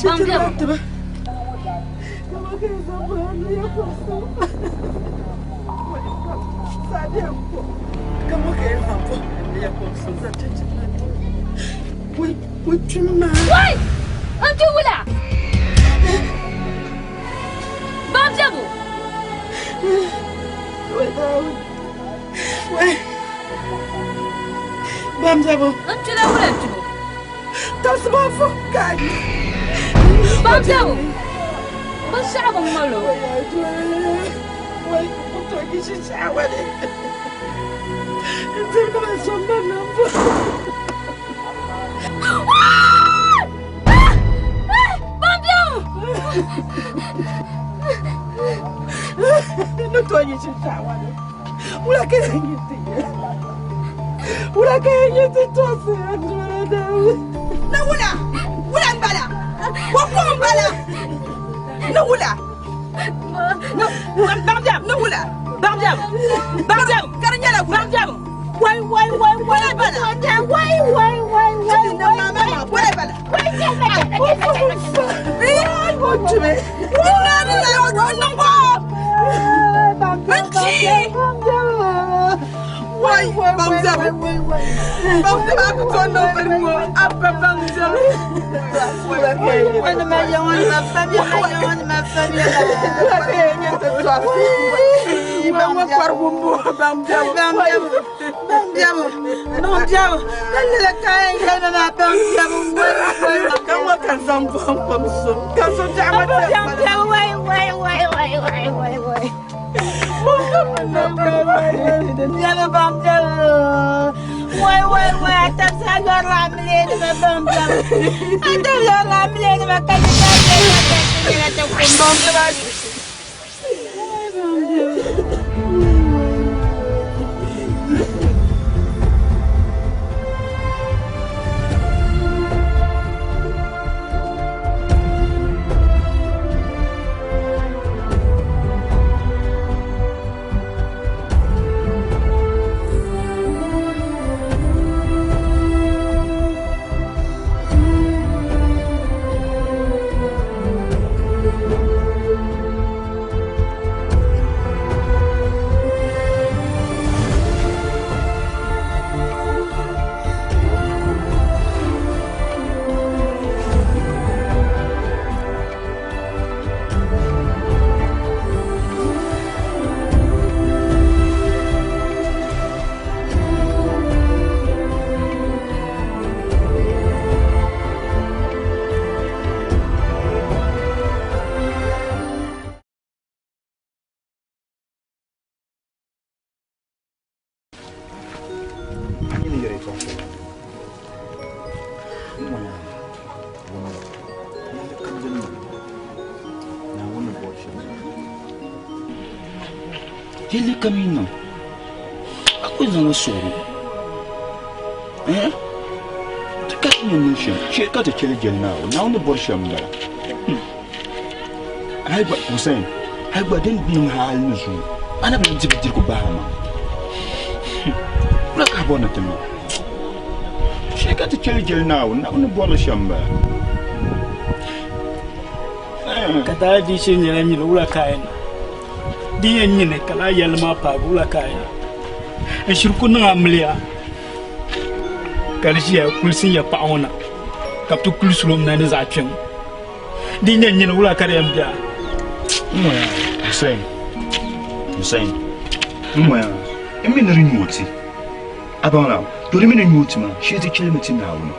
chichini maa tiba. Wai! N ti wula! Bambiɛbu! Bambiɛbu! N tila wula n tubu. Tasiba fo kai! Bambiɛbu! Binshɛɣu bi ŋmali o. Wai, kutogi shishawa ne. N tiri ma sɔŋ ba nambo. Bambiɛbu! Ni togi shishawa ne. Wula ka yɛn nyɛ ti yɛ? Wula ka yɛn nyɛ ti tɔsi Ni wula, wula m-bala, ko ko m-bala. Ni wula. Ni baŋdiɛm, ni wula. Baŋdiɛm, baŋdiɛm, ka di nyɛla wula. Baŋdiɛm, wai wai wai wai bala. Wai wai wai wai wai wai bala. Wai Yɛlli kam yi niŋ a ku zaŋla suɣuri ti ka ti ni niŋ shɛm chɛ ka ti chɛli jɛli Naawuni Naawuni ni bɔri shɛm m-bala hali gba Hussein hali gba din niŋ hali ni zuŋɔ a na bi lan di bindirigu bahi a maŋa wula ka a bɔri ni ti niŋ chɛ ka ti chɛli jɛli Naawuni Naawuni ni bɔri li shɛm m-bala. Ka daa di shee nyɛla nyini wula ka a yɛn niŋ? Di yɛn nyini ka laa yɛlli maa paagi wula ka a yɛn niŋ? N shiri ku niŋ amiliya ka di ʒiya kulisi n ya paɣa ŋɔ na ka bɛ ti kulisiri o mi na ni zaɣ kpiɛŋ. Di yɛn nyini wula ka di yɛn be a? N-ŋɔya Hussein, Hussein, n-ŋɔya n mi ni di nyu o ti. A baŋ la, to di mi ni nyu o ti maa, shee ti chɛlimi ti Naawuni.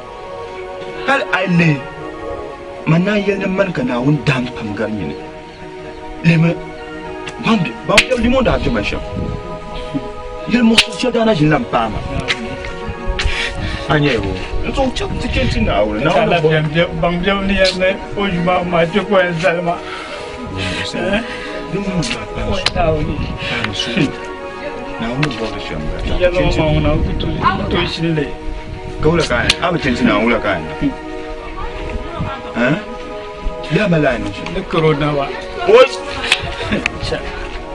Hal a yi lihi man naan yɛli ni mani ka Naawuni dahim pam gari nyini. Lihimi ban biɛbu limo daa be ma shɛm. Yɛli muɣisigu shɛli daa na ʒini lan paai ma. A nya o, n zaŋ chɛ ti chɛ ti Naawuni. Naawuni baŋ biɛbu ni yɛli ni o yu ma maa kpe ka o yɛn zali ma. Naawuni bɔri shɛm bala. Yɛli o ma ŋuna ku tooi shini li. Ka wula ka a yɛn, a bi chɛ ti Naawuni wula ka a yɛn niŋ? Eh? Bɛ mali a niŋ shɛm. Ni karo naba. Oi!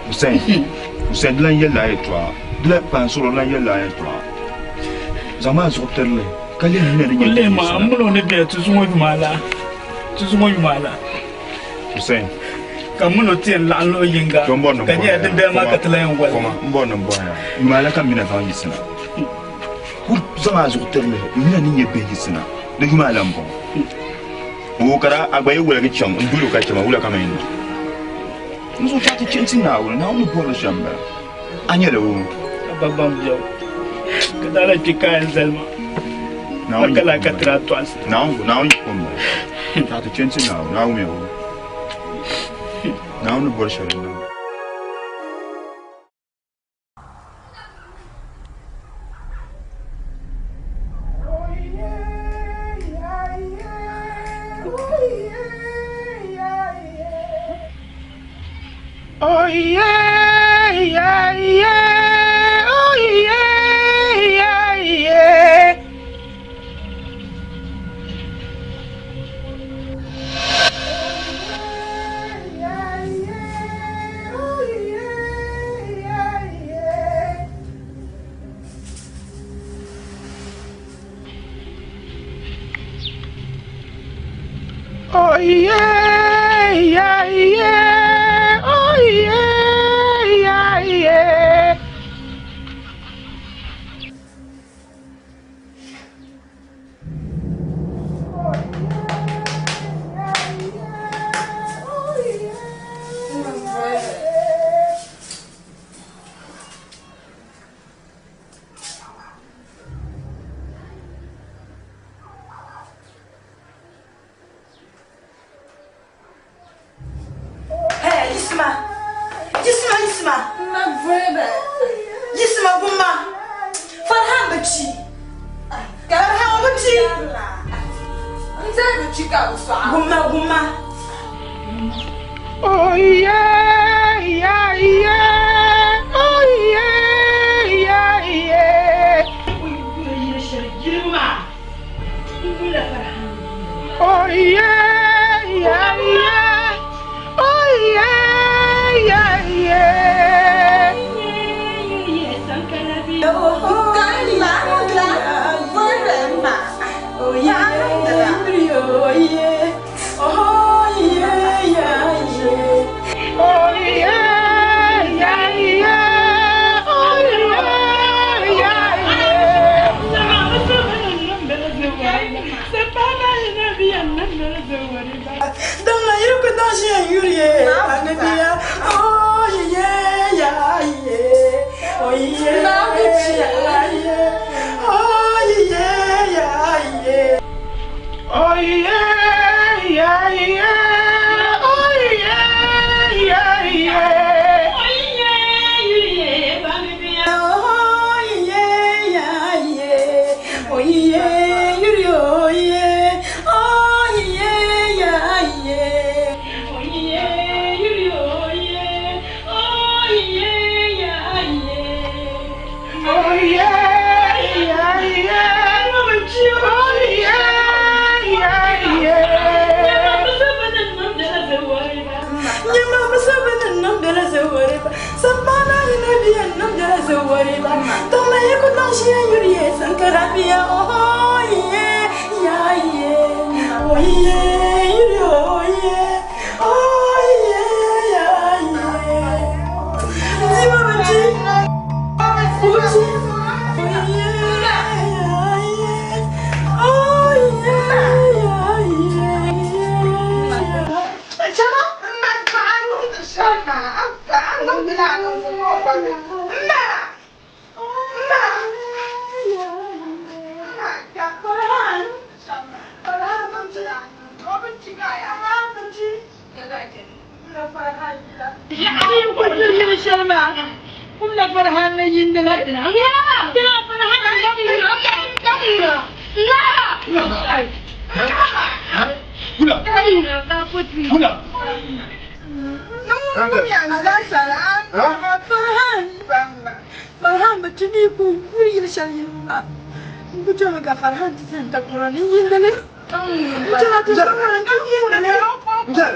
Hussein, Hussein di lan yɛlila a yɛltɔɣa. Di lan kpaŋ suɣulo di lan yɛlila a yɛltɔɣa. Zaŋmi a zuɣu tirili ka lihi nina ni nyɛ Lihi ma, m mini o ni bɛ ti zuŋɔ yuma la. Ti zuŋɔ yuma ala. Hussein. Ka m mini o ti yɛn laɣim luɣ yiŋga, ka nyɛla dindali maa ka ti lan yɛn goli. Foma, m bɔri ni m bɔhi a, yuma ala ka m mina zaŋ yiɣisina? Kul zaŋ a zuɣu tiri lihi, m mina ni nyɛ bihi yiɣisina, di yuma ala m-bɔŋɔ. Oo, ka daa a gba yi woligi chaŋ n-dol o ka chɛ ma, wula ka man yɛn niŋ? N zuɣu chaŋ ti chɛ n-ti Naawuni, Naawuni ni bɔri li shɛm m-bala. A nyɛla o. A ba baŋ biɛɣu, ka daa lahi kpe kaaya zali ma. A ka lahi ka tiri a tɔɣisi. Naawuni yiko m-bala. Chaŋ ti chɛ n-ti Naawuni, Naawuni mi o. Naawuni ni bɔri shɛli n-niŋ. Oh yeah, yeah, yeah. Oh yeah, yeah, yeah. Oh yeah, yeah, yeah. Oh yeah, yeah, yeah. Hey, Yisma! Yisma, Yisma! Yisma, gumma! Farhan bi kpi! Farhan o bi kpi! Gumma, gumma! Oh yeah, yeah, yeah. Oh yeah, yeah, yeah. Oh yeah, yeah, yeah. Oh yeah, yeah, yeah. Oh yeah, oh yeah, oh yeah, yeah, yeah. Oh yeah, yeah, yeah. Oh yeah, yeah, yeah. Dama yiri dashi yuri anabiya oh yeah yeah yeah oh yeah yeah oh yeah yeah yeah. Oh yeah, yeah, yeah. Oh yeah, yeah, yeah. Oh yeah yeah yeah oh yeah yuri oh yeah oh yeah yeah yeah oh yeah yuri oh yeah oh yeah yeah yeah. Oh yeah, yeah, yeah. Oh yeah, yeah, yeah. Nyama musabana nambela zawariba sabana nabiya nambela zawariba tama yako tashiya yuriye sankarabia oh yeah yeah yeah oh yeah yuri oh yeah oh yeah yeah yeah Nzima bachi Uchi oh yeah yeah yeah oh yeah yeah yeah. Farhan batuni ku kuri shali ma. Kuchama ka Farhan tisanta Qur'ani yindale. Kuchama tu Farhan yindale. Mzee,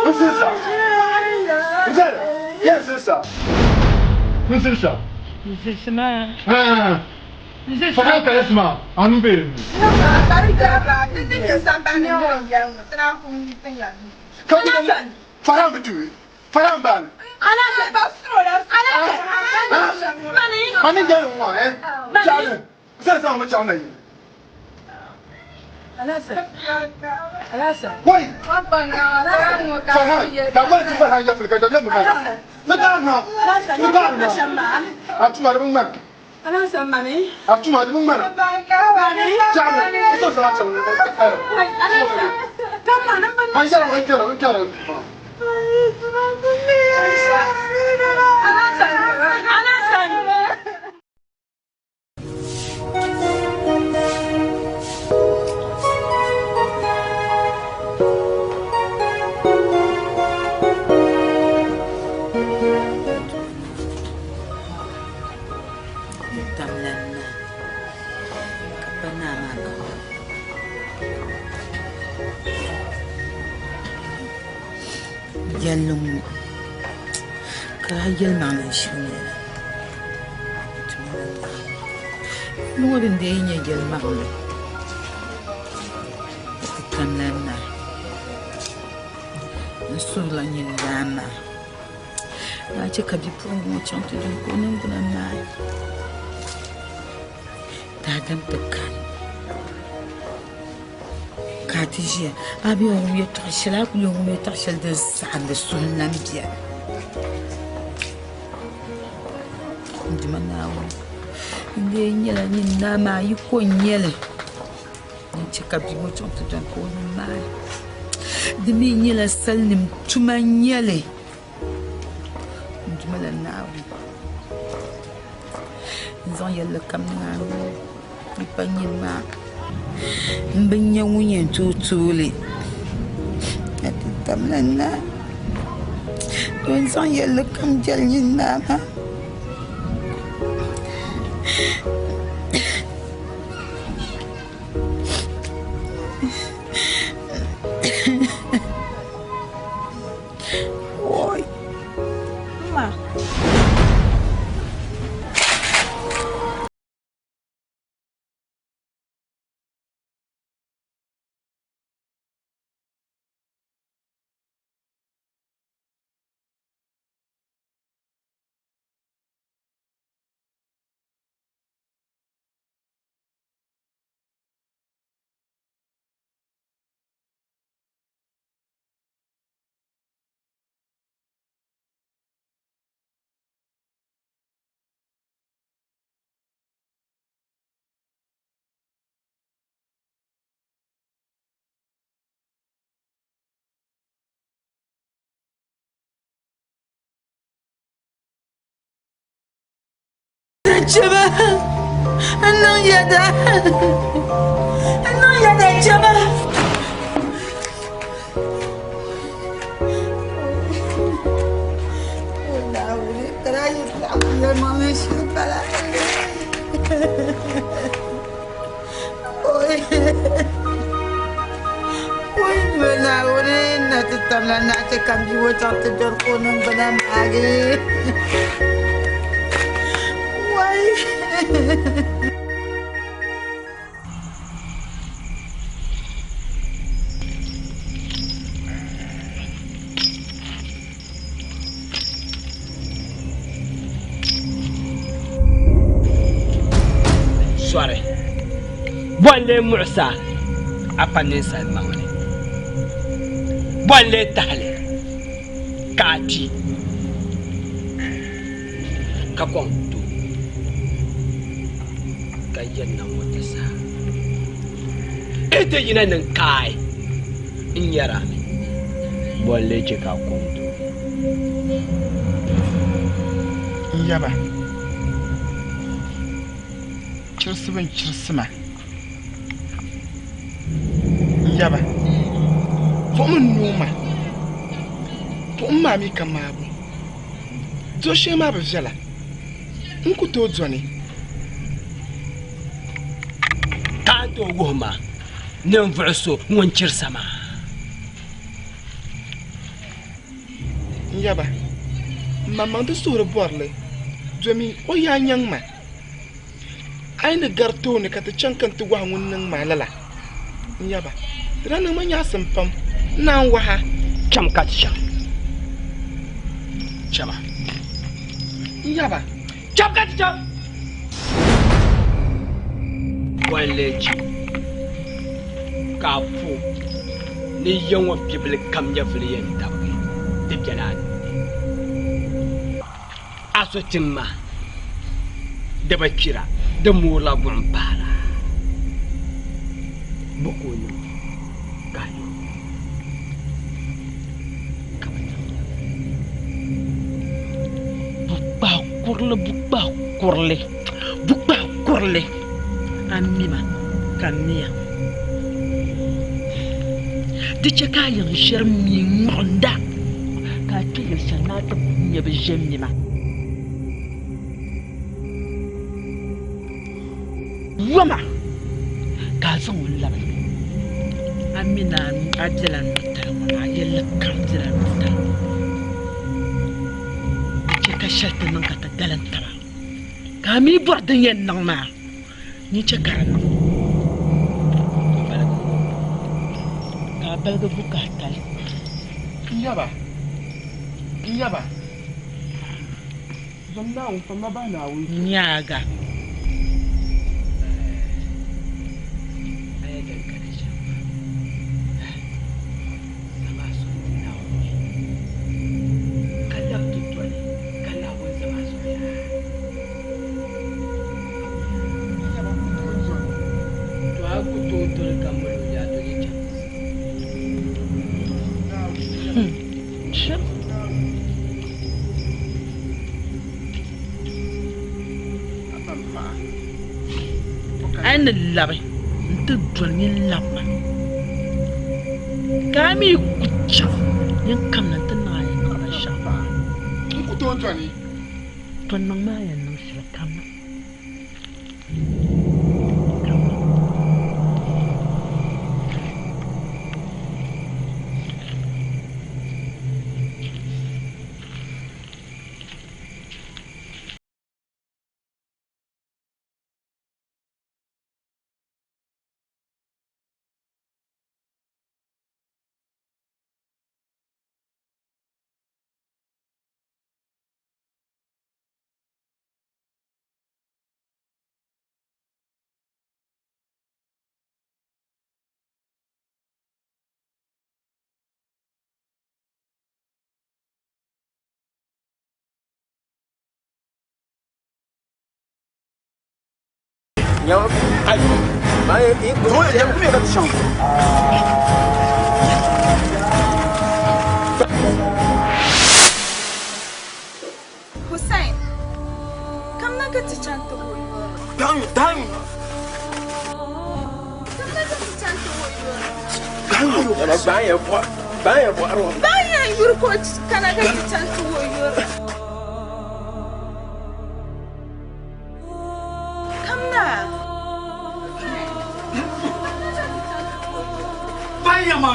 mzee, mzee, mzee, Mzee Farhan ka yasma anu be. Farhan bitu. Farhan ban. Mani jɛ ŋɔ ɛ. Chale. Sɛ sɛ ŋɔ chaŋ na yi. Alasa. Wai. Farhan. Da wani ti Farhan ya filika da lemu kan. Ne taa na. Ne taa na. A tuma de ŋmɛ. Alasa mami. A tuma de ŋmɛ. Chale. Sɛ sɛ chaŋ na. Alasa. An yɛrɛ n kɛra n kɛra. Alasa. Alasa. Tamlan na ka pa naa maa baŋ yɛlli ŋɔ ka a yɛlimaŋli n shiri nyɛla yɛlli ŋɔ din dee yi nyɛ yɛlimaŋli ti tamlan naa n suhurila nyini daa maa ni a che ka bipuɣiŋga ŋɔ chaŋ ti doli ka o niŋgbuna maai daadam ti kani ka a ti ʒiya a bi yɛn wum yɛltɔɣa shɛli a ku yɛn wum yɛltɔɣa shɛli din saɣindi suhu n-lan beni n Duuma Naawuni n lee nyɛla nyin naa maa yi ko n-nyɛ li n che ka bia ŋɔ chaŋ ti dɔni ka o ni maai di mi nyɛla salinima tuma n-nyɛ li n Duuma la Naawuni n zaŋ yɛlli kam niŋ a nuu ni pa nyini maa n bi nya ŋun yɛn tooi tooi li a ti tamla naa to n zaŋ yɛlli kam jɛli nyin naa maa. Oi. Ma. Chɛba n niŋ yɛda n niŋ yɛda chɛba. Naawuni na ti tamla naa chɛ ka m bia ŋɔ chaŋ ti dɔri ka o niŋgbuna maagi. Wai! Sɔri bɔn lee muɣisa a pa ninsal maŋli bɔn lee tahali ka a kpi ka kɔŋ to ka yɛn na ŋɔ ti saha e ti yina niŋ kaai n nyɛra mi bɔn lee chɛ ka a kɔŋ to N yaba chirisi bin chirisi ma n yaba buɣum n noo ma buɣum maa mi ka maabu duɣu shee maa bi viɛla n ku tooi dɔni ka a ni tooi wuhi ma ninvuɣu so ŋun chirisa maa n yaba n maŋmaŋ di suhuri bɔrili domi o yaa nyaŋ ma. A yi ni gari tooni ka ti chaŋ ka n ti wahi ŋun niŋ ma lala n yaba. Di daa niŋ ma nyaɣisim pam n naan wahi a. Cham ka ti chaŋ. Chama. N yaba. Cham ka ti chaŋ. Bɔlli chi ka a po ni ya ŋɔ bibili kam nyɛvili yɛn dabigi di bela a nuu ni. A so tiŋ maa di bi kpira, di moorila buɣim paara. Bɔ ka o niŋ ka a yo ka bɛ niŋ Bukpahi kurili, bukpahi kurili, bukpahi kurili, a mi ma ka n mi a. Di chɛ ka a yiŋ ʒiɛri mi ŋ-ŋmaɣinda, ka a kpe yili shɛli ni a ti nya bɛ ʒe m-mi ma. Yoma ka a zaŋ o labi a mi ni a bela nɔtali ŋɔ ni, a yɛlli kam bela nɔtali ŋɔ ni. Di chɛ ka shɛli ti niŋ ka ti galim taba, ka a mi bɔri din yɛn niŋ maa, nyin chɛ ka di niŋ. Ka a baligi bukaatali. N yaba, n yaba. Zom Naawuni, fa ma bahi Naawuni zuɣu. Nyaaga. A yi ni labi nti doli nyin labi ma, ka a mi ku chaŋ nyin kamina nti niŋ a yɛn niŋ binshɛɣu maa. N ku tooi doli. Tɔ niŋmi a yɛn niŋ shɛli kamina. Hussein, kamina ka ti chaŋ ti wuhi yuri. Dang, dang. Kamina ka ti chaŋ ti wuhi yuri. Dang. Bayan yuri ka o kana ka ti chaŋ ti wuhi yuri. Kamina. Bayan ma.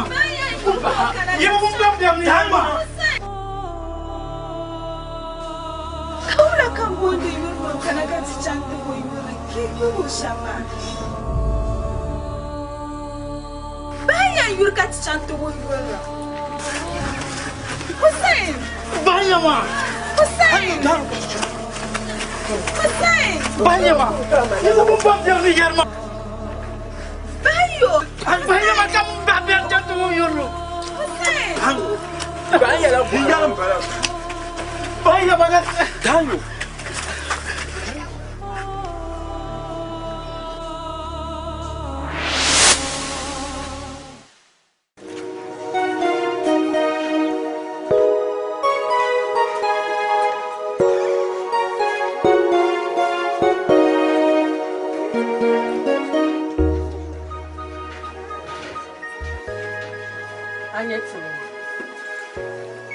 Kaula kan bondi yuri kana ka ti chaŋ ti wuhi yuri ki gbubi shɛm maa. Bayan yuri ka ti chaŋ ti wuhi yuri. Hussein. Bayan ma. Hussein. Hussein. Bayan ma. Bayo. Bayan ma ka ba bɛ chaŋ ti wuhi yuri. Hussein. Bayan ma ka. Dang. A nya tiŋ ŋɔ,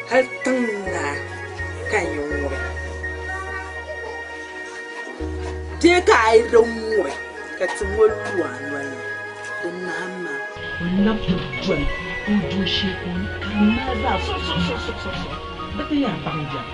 hali tiŋ naa ka n yi ŋubi. Bee ka a yi di ŋubi ka tiŋ ŋɔ lu a noli ni, di naai ma. O labi ti doli o dooshee ka o ni karim maa zaa suɣusuɣusuɣusuɣu bɛ ti yaa baŋ biɛri.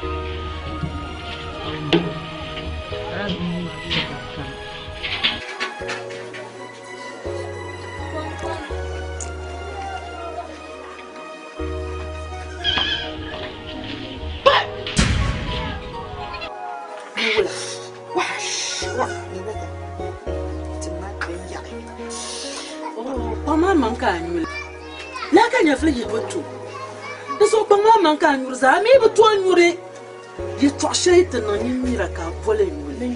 nyɛvili yihibu n-ti o. Di zuɣu kpaŋla maŋ ka a nyuri zaa, a mi bi tooi nyuri yɛtɔɣ shɛli ti niŋ nyin mira ka a boli n yuli.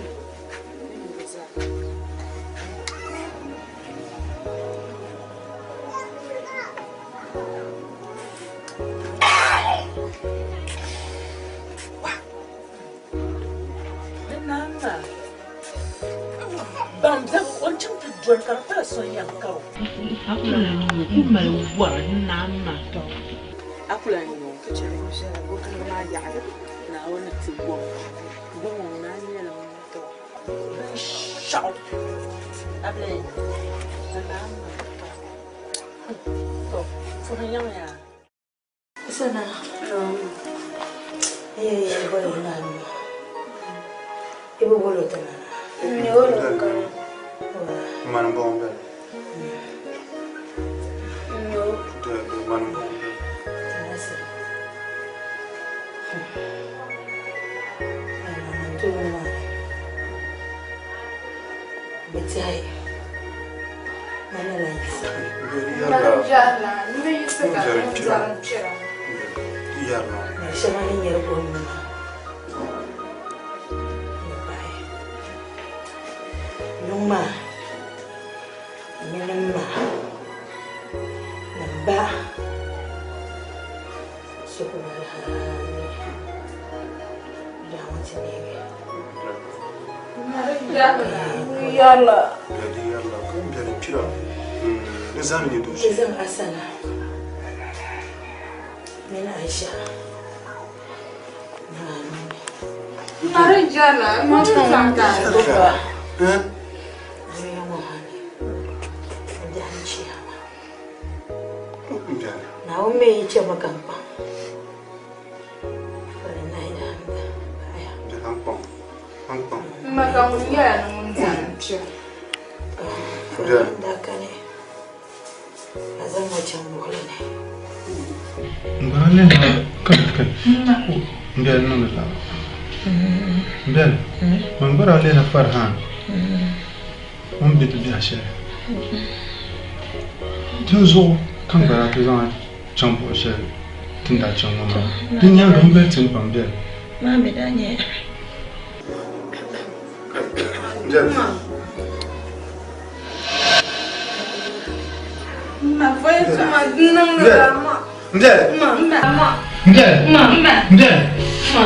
Ban biɛbu o ni chaŋ ti doli ka di pala so yɛn kar o. A ku lan nyu o ku mali wari n-naan ma. A ku lan nyu o. Naawuni ni ti gom gom ŋɔ ŋuna nyɛla ŋun binshɛɣu abili n-naan ma. Tɔ, puhi nyaŋ ya. Sana. Ye ye bolo na mi. Ibo bolo tana. Ni wolo ka. Man bombe. No. De man bombe. Tana se. Ana tu ma. Betai. Mana la yisa. Yarla. Ni yisa ka zaran chira. Yarla. Na shama ni nyɛri ko nima. Yuŋ maa mini m ma ni m ba suhu mali hali biɛɣu ŋɔ ti neegi. Yarla. Yarla. Ka m biɛri kpira. Di zaa mi nyɛ doo Ti zaŋ Asana mini Aisha niŋ a nuu ni. Mari jala, mari zanga. Zuya ŋɔ ha ni n biɛhi n chiya maa. Naawuni mi yi chɛ ma ka n kpaŋ. Falillahi alhamdu. Ma ka ŋun nyɛla ni ŋun zani n-kpira. Daa kani a zaŋ ma chaŋ buɣili ni. Mbara le na kai kai. Mbɛli niŋdi la. Mbɛli. Man gbara le na Farhan. Ŋun be ti biɛhi shɛli. Dinzuɣu ka n gbara ti zaŋ chaŋ buɣi shɛli ti ni daa chaŋ ŋɔ maa. Di nyaaŋa m bɛli ti ni pam mbɛli. Maa mi daa nyɛ. Mbɛli. Ma voya tuma niŋdi la ma. Mbɛli. Ma ma ma. Mbɛli. Ma ma. Mbɛli. Ma ma.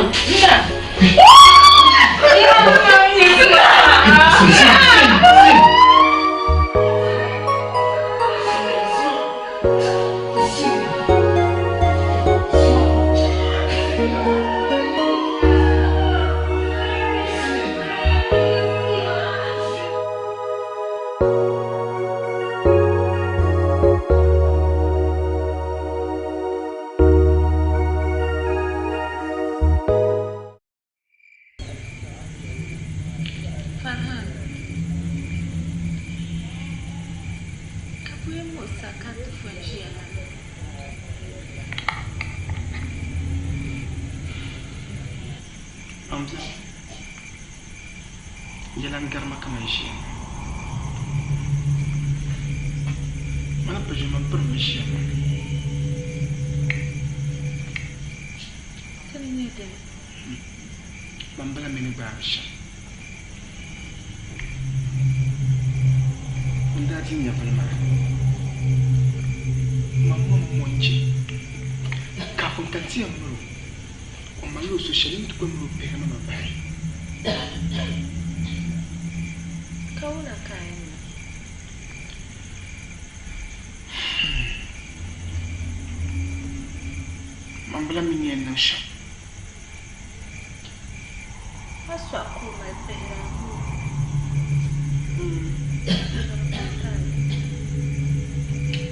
Farhan, ka buya muɣisa ka ti fo n-ʒiya la? Amza, yɛla n-gari ma kaman ʒiya ŋɔ. Ma ni pa ʒiya, man pirimi ʒiya ŋɔ. Ti ni nyɛ dini? Bambala mi ni gbaagi shɛm. N daa ti nyɛvili maa, man mɔŋ n-chɛ kaafin ka n ti yɛn miri o, o malila o so shɛli n ti kuli miri o pihirimi ma bahi. Ka wula ka a yɛn niŋ? Bambala mi ni yɛn niŋ shɛm. A sɔɣi ka o mali pihira a nuu.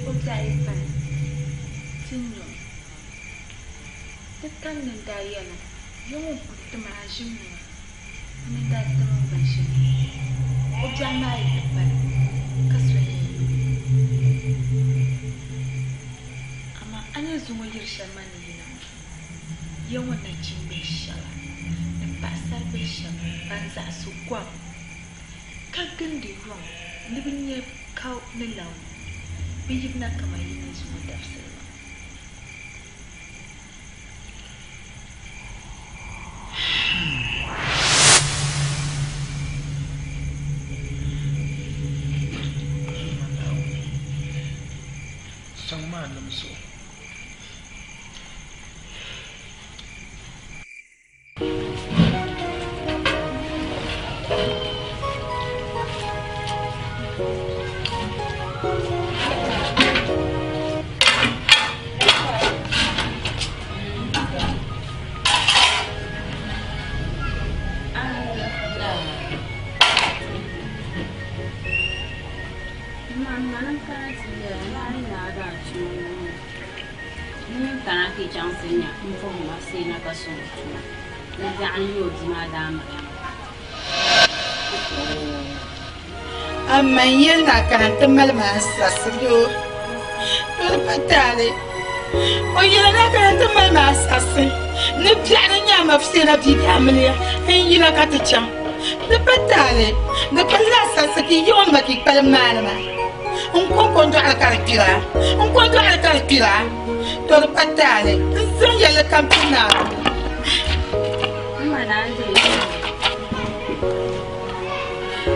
O biɛɣu yi pali, ti nyo. Ti tam ni daa yɛli ya ŋun kuli tim a ʒim nima, ni daa tim n gba ʒim. O biɛɣu maa yi ti pali, ka so yɛn yo. Amaa a ni zuŋɔ yiri shɛli maa ni yina ŋɔ, ya ŋɔ nachimbihi shɛba ni paɣisaribihi shɛba ban zaɣisi kom ka gindi yɔŋ ni bɛ nya ka ni law bɛ yibina kaman yi ni zuŋɔ dabisili maa. N kana ka yi chaŋ ti nya m-puhi ma Seena ka sɔŋ o tuma. Ni biɛɣu n-nyɛ o bia maa daamiliya maa. Amaa n yɛli ni a kana nti mali ma asaɣisi doo, doo di pa taali. O yɛli ni a kana nti mali ma asaɣisi ni biɛɣu ni nyɛ a ma Fiseena bia daamiliya n-yina ka ti chaŋ. Di pa taali, di palila asaɣisi ka yi yiɣi o nima ka yi kpalim maani ma. N kɔŋko n-dɔɣiri ka di kpira, n ko dɔɣiri ka di kpira, to di pa taali. N zaŋ yɛlli kam ti Naawuni.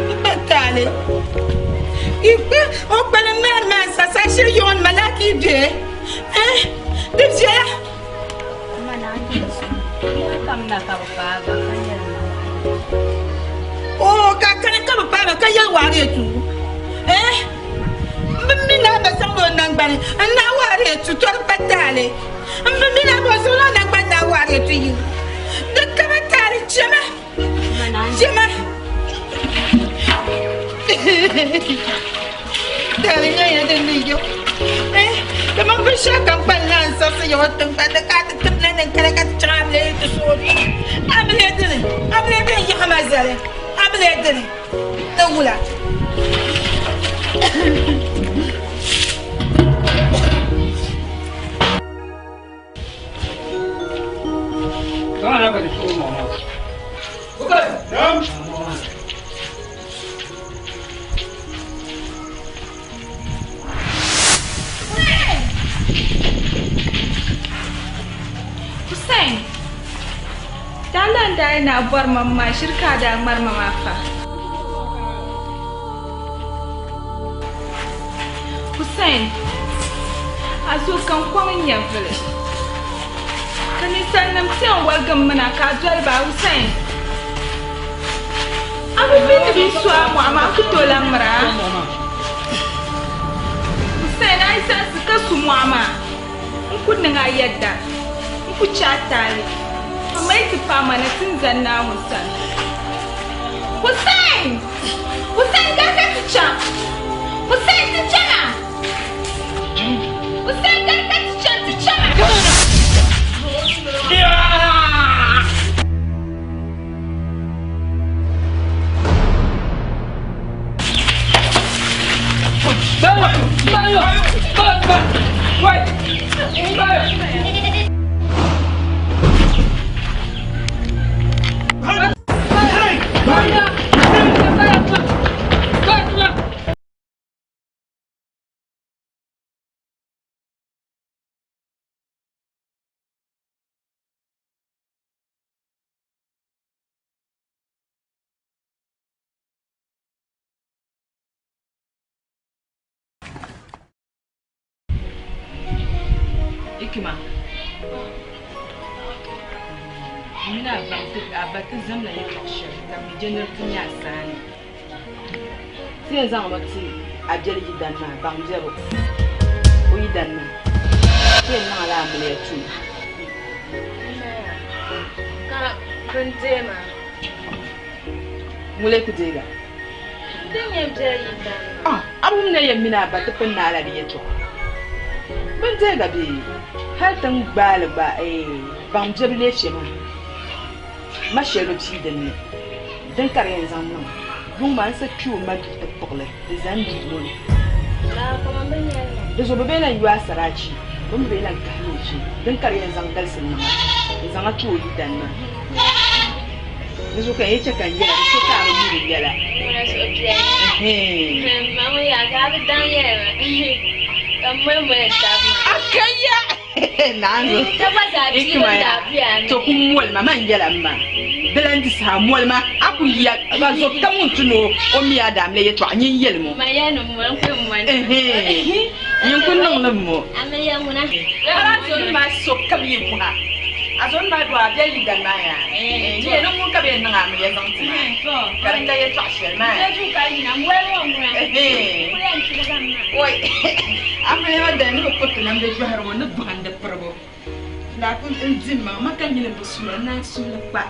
Di pa taali. Yi kpe o kpalim maani maa n-saɣisi a shiri yiɣi o nima laa ka yi be, eh, di viɛla. Oo, ka kani ka bi paai ba ka yɛli waari etu. Eh, m bi mi ni a ba zaŋdi o nangbani n naai waari etu tɔri pa taali. M bi mi ni a ba zaŋdi o nangbani naai waari etu yini. Di ka ba taali chɛma, chɛma. Taali nyɛla din ni yo. Eh, kaman binshɛɣu kam kpali na n-saɣisi yawa tiŋgbani ni ka a ti tibila ni n-kana ka ti chaŋ amiliya ti sooi amiliya dini, amiliya dini yaɣa ma zali, amiliya dini ni wula. Hussein, daa lan daa yi na bɔri ma maa shiri ka a daa ŋmari ma maa fa. Hussein, a zo ka n kɔŋ n nyɛvili, ka ninsalinim ti yɛn waligim mi na ka a doli ba. Hussein, a bi mi ni bɛ yi su a mɔɣu maa, a ku tooi lan miri a. Hussein, a yi saɣisi ka su mɔɣu maa, n ku niŋ a yɛda, n ku chɛ a taali, amaa yi ti paai ma na ti ni zani Naawuni sani. Hussein! Hussein gari ka ti chaŋ! Hussein ti chana! Hussein gari ka ti chaŋ ti chana! Hikima, m mini a baŋ ti a ba ti zamla yɛtɔɣ shɛli ka mi je ni di ti nyɛ a saani. Ti yɛn zaŋmi ti a biɛli yidan maa baŋ biɛbu o yidan maa. Ti yɛn niŋ a la amiliya tuma. Ka bɛn deei ma. Ŋun lee ku deegi a? Din yɛn bela yi dan maa. Ah, a bi wum ni yɛn mini a ba ti pini naai la di yɛtɔɣa? Bɛn deegi a bee? Hal ti ni gbaai li gba, eei, baŋ biɛbu lee chɛ maa. Ma shɛli bi pii din ni, din ka di yɛn zaŋ niŋ yuŋ maa n-sa kpi o ma duu ti kpuɣi li n-zaŋ duu ŋɔ ni. Di zuɣu bɛ bee lan yo a saraachi, bɛ mi bee lan kahim o ʒim, din ka di yɛn zaŋ galisi niŋ a n-zaŋ a ti o yidan maa. Di zuɣu ka n yi chɛ ka n yɛla, di so ka a bi mi di yɛla. A kaya! Naanzu to ku moli ma man yɛla m ma di lan di saha moli ma a ku ya ka zo kam ŋun ti ni o mi a daamle yɛtɔɣa nyin yɛli mo nyin ku niŋ li mo a zoni maa so kam yi buha a zoni maa do a bɛ yi dani maa yaa nyɛ ni ŋun ka bɛ yɛn niŋ amiliya zaŋ ti maa ka di ka yɛtɔɣa shɛli maa Amiliya maa dali ni bɛ kuriti namda jɔhirigu ni bɔhindi piribu. Daa kuli n di m maŋa ma ka nyini bi suhuri n naan suhili kpa.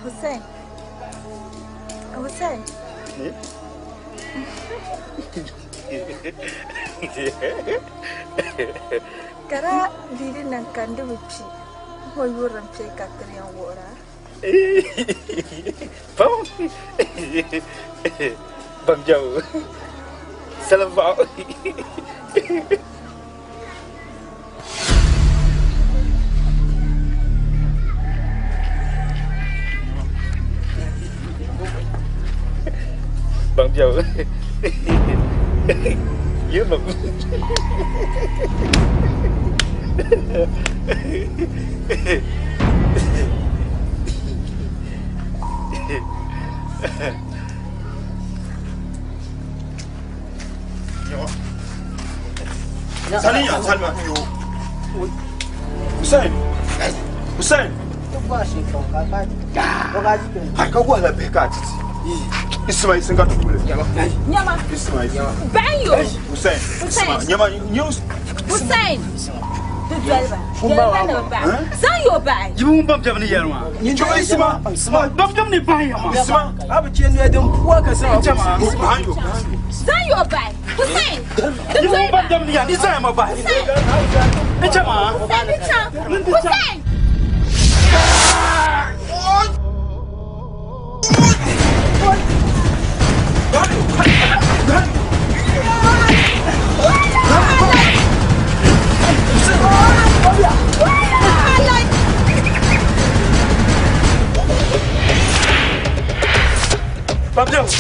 Hussein. Hussein. Kara bia din niŋ ka n di bi kpi, o yurilim kpe ka tiri yɛn wuhira. Pam! Bambiɛbu. Salim vaɣu. Bambiɛbu. Yirilim. Sani ya Salma yo. Hussein. Hussein. Hai ka wahala bihi ka a titi. Ismail sun ka tukuli. Nyama. Ismail. Bayo. Hussein. Ismail. Nyama. Hussein. Di doli ba. Doli ba ni bi bahi. Zaŋ yo bahi. Yi bi wum bam biɛbu ni yɛli maa. Nyinjɔɣu Isma. Isma. Bam biɛbu ni bahi ya maa. Isma. A bi chɛ noya din pua ka zaŋ Jama. Zaŋ yo bahi. Hussein. Di Yi doli wum ba. bam biɛbu ni yɛli ni zaŋ ya ma bahi. Hussein. Jama. Hussein di chaŋ. Hussein. Bam biɛbu.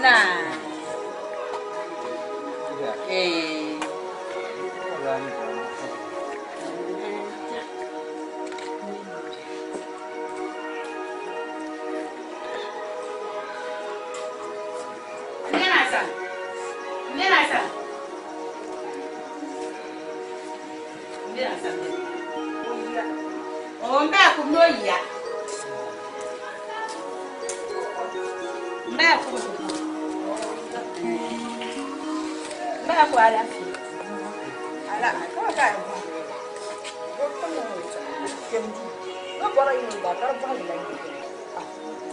Na. Eh.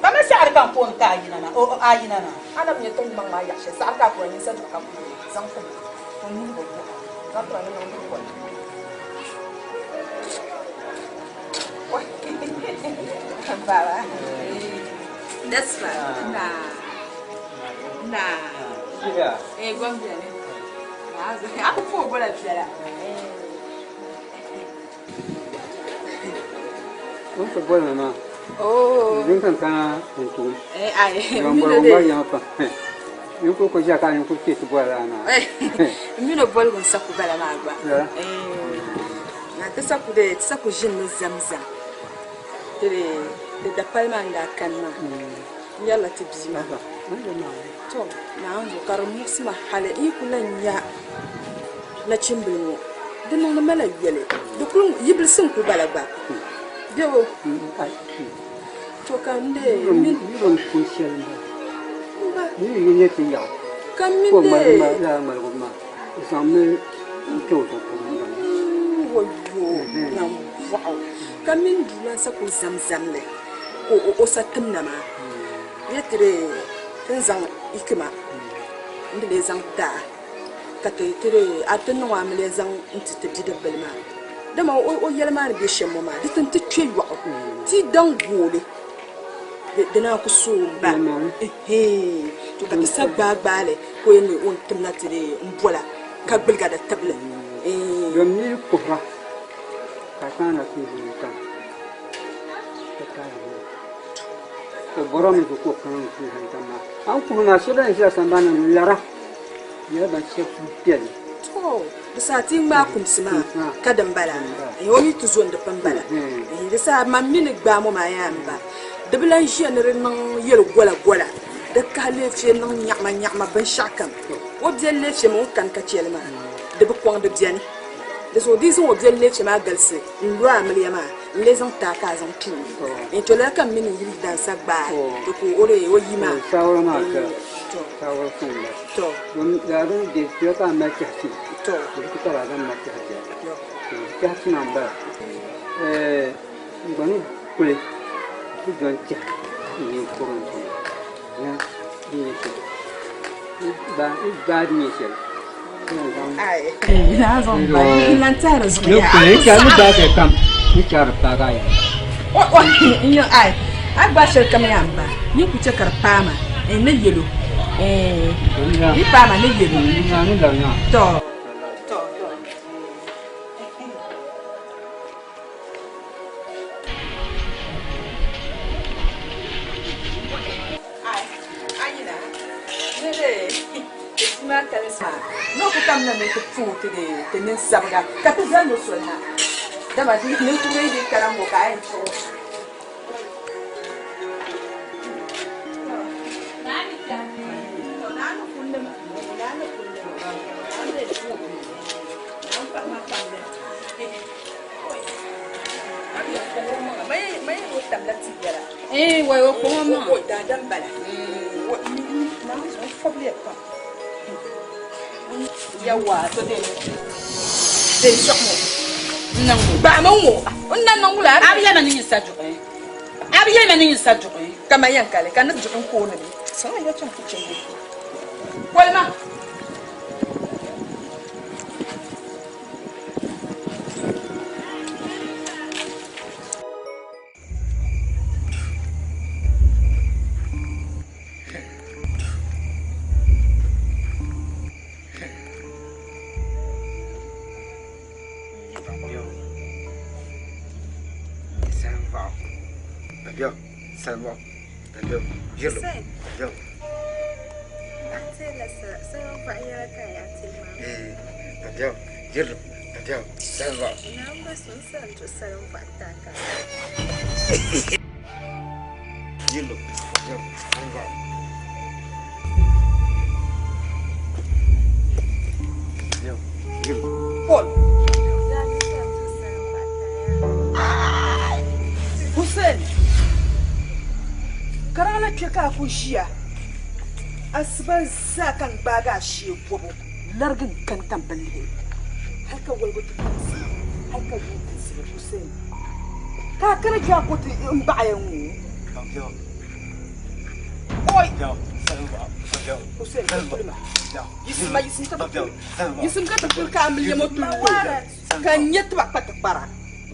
Ba mi saɣari ka n ko n ka a yina na o a yina na. Ana mi nyɛ tiŋgbani maa yaɣa shɛli saɣari ka a kura nyinsa duɣu ka kuli zaŋ tim o nuu bi buɣa zaŋ tima ni niŋ di koli. Baba. That's fine. Na. Na. Eh, gwam biɛni. A ku fooi bola biɛla. O ti boli ma maa. Oh. Din kan kana n tum. Eh, ai. Ban boli ŋɔ yaŋa pam. N ku ku ʒiya ka n ku kpe ti boli a maa. N mini o boligu n sa ku bala maa gba. Ya. Eh. Na ti sa ku de ti sa ku ʒini ni zamzam. Ti de ti dapali maa n daa kani maa. N yɛrila ti bia maa. To, Naawuni zuɣu ka di muɣisi ma hali n yi ku lan nya nachimbila ŋɔ, di niŋdi ma la yoli. Di kul yibilisi n-kul bala gba. Bebo? To ka n dee m mini. Niriba n-ku shɛli m-bala. M ba. Niriba yi nyɛ ti yaɣi. Ka m mini Ka o ŋmaligi dee. ma lala ŋmaligu maa, o zaŋmi n-kpe o zuɣu puuni n-zaŋ. Wayo, nambɔɣu! Ka m mini duu lan sa kul zamzamli ka o sa tim na maa. N ti dee ti ni zaŋ hikima n-di lee zaŋ ti a, ka ti ti dee a ti niŋ o amiliya zaŋ n-ti ti bidibbil maa. Dama o yɛli maa ni be shɛm ŋɔ maa, di ti ni ti kpe yɔɣu, ti yi daŋ gooi li, di naan ku sooi m-ba. Ɛhɛɛn, to ka ti sa gbaai li ka o yɛn ni o ni timla ti dee m-bola ka gbuliga di tibili. Ɛɛn. Domi yi kuhira ka a kana ti ʒini tam ka taali ŋɔ. O bɔrimi ka o kana n-ti zani tam maa. A ni kuhi maa, so lan ʒila sambani ni n-lara. Bɛ nyɛla ban shɛba suhupiɛlli. To, di saha ti yi ŋmaai kumsi maa ka din bala, o mi ti zo n-di pun bala. Di saha man mi ni gbaai ŋɔ maa yaa m-ba. Di bi lan ʒiya ni di niŋ yɛl gɔlagɔla, di kahi leefie niŋ nyaɣimanyaɣima binshɛɣukam. O biɛli leefie maa o ni kani ka chɛ li maa, di bi kɔŋ di beni. Di zuɣu di yi zaŋ o biɛli leefie maa galisi n-lo amiliya maa, n-lee zaŋ ti a ka a zaŋ tuui. N to lala ka m mini n yili dansa gbaai ti ku o dee o yi maa. Saawara maa kala. To. Saawara suŋ m-bala. To. Dom daa din be tuya ka a mali tɛhi ti. To. Di bi ti ka daa zaŋ mali tɛhi ti. To tɛhi ti maa m-bala. Ɛɛ n gba ni kuli ti dɔni tɛhi n-nyɛ kuri n-tuma. Ya di nyɛ shɛli. N gbaai di nyɛ shɛli. A gba shɛli kam yaa m-ba nyin ku chɛ ka di paai ma ni yɛlo yi paai ma ni yɛlo tɔ. Ni o ku kamina ni ti puhi ti di ti ninsabiga ka ti zani o soli ha, dama di ninkubo yi dii kana ŋ-ŋɔ ka a yɛn tuɣi o. Hussein, ka daa lahi kpe ka a ku ʒiya asiba zaa ka n gbaagi a shee bɔbu larigi n kani ka m bi lihi hal ka woligu ti kpaŋsi hal ka yuŋ ti zili Hussein ka a kana kpe a ko ti m baɣaya ŋɔ Oi! Hussein, kulima. Yiɣisima, yiɣisim ka ti kuli. Yiɣisim ka ti kuli ka amiliya ŋɔ ti lu ka n nya tiba kpa tikpara.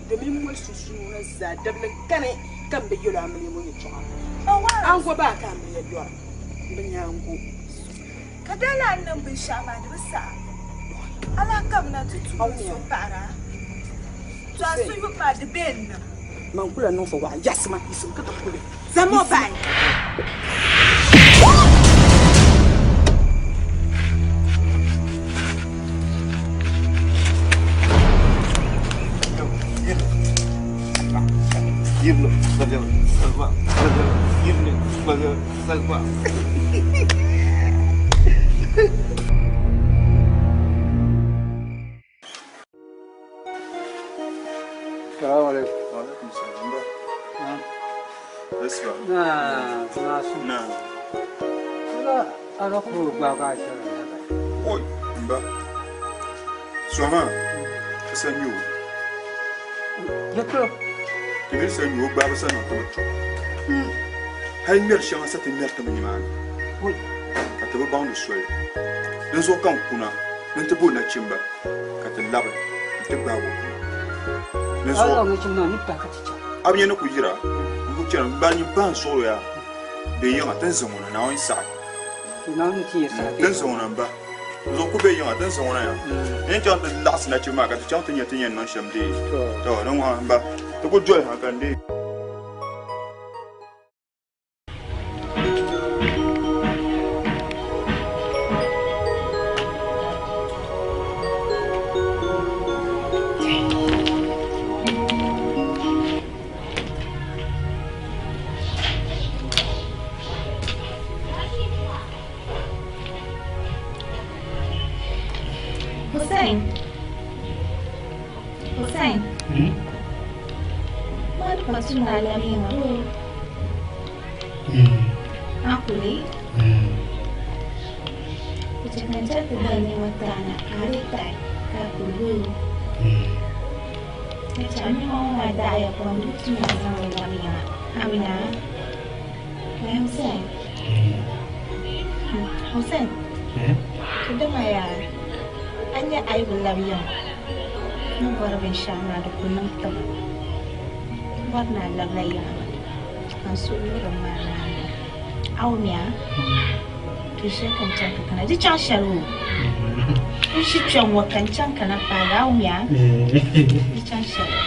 Domin moli sunsuuni ŋɔ zaa dabili kani ka m bi yɛl o amiliya ŋɔ yɛltɔɣa. Ango baa ka amiliya lɔra, m bi nya ango. Ka daa lahi niŋ binshɛɣu maa di bi saɣi. A lahi kamina ti tuui so paɣir a. To a suhuyubu maa di bee n-niŋ. Man ku lahi niŋ so waɣa, yiɣisima, yiɣisim ka ti kuli. Zaŋm o bahi. O gbaagi a chɛri la. Oi, mba. Sɔŋ maa, ti sa nya o. Yɛtɔɣa. Ti mi sa nya o gbaabu sa niŋ ti mi tɔbu. Hali ŋmɛri shɛŋa sa ti ŋmɛri ti mi nimaani ka ti bi baŋdi soli. Dinzuɣu ka n kuna ni n ti bo nachimba ka ti labi nti gbaagi o kuna. Dinzuɣu a bi nya ni ku yira n ku chani m bari nyin pahi n suɣilo yaa be yiŋa ti ni zaŋ o na Naawuni saɣi. Ti ni zaŋ o na m ba. Zuɣu ku be yiŋa ti ni zaŋ o na yaa. N yɛn chaŋ ti laɣisi nachimba maa ka ti chaŋ ti nya ti ni yɛn niŋ shɛm deei. Tɔ! Ni ŋɔ ha m ba ti ku doli ha ka n deei. Hussein. Hussein. Mani pa tu na labi yiŋa bee? A kuli? Di chɛ ka n chaŋ ti da nɛma ti a na ka a di tahi ka a kuli bee? Ka chɛ a nɛma ŋɔ maa daɣiya pam di bi tu ni a zaŋ li labi yiŋa. Amina? Wai Hussein? Hussein? To dama yaa a nya a yi bi labi yiŋa ni bɔri binshɛɣu maa di ku niŋ tiba. Bɔri ni a labila yiŋa ka n suhu yuri m maa naani. A wumya? To ʒiya ka n chaŋ ti kana. Di chaŋ shɛli o. N ʒi kpe ŋɔ ka n chaŋ kana paagi a wumya? Di chaŋ shɛli.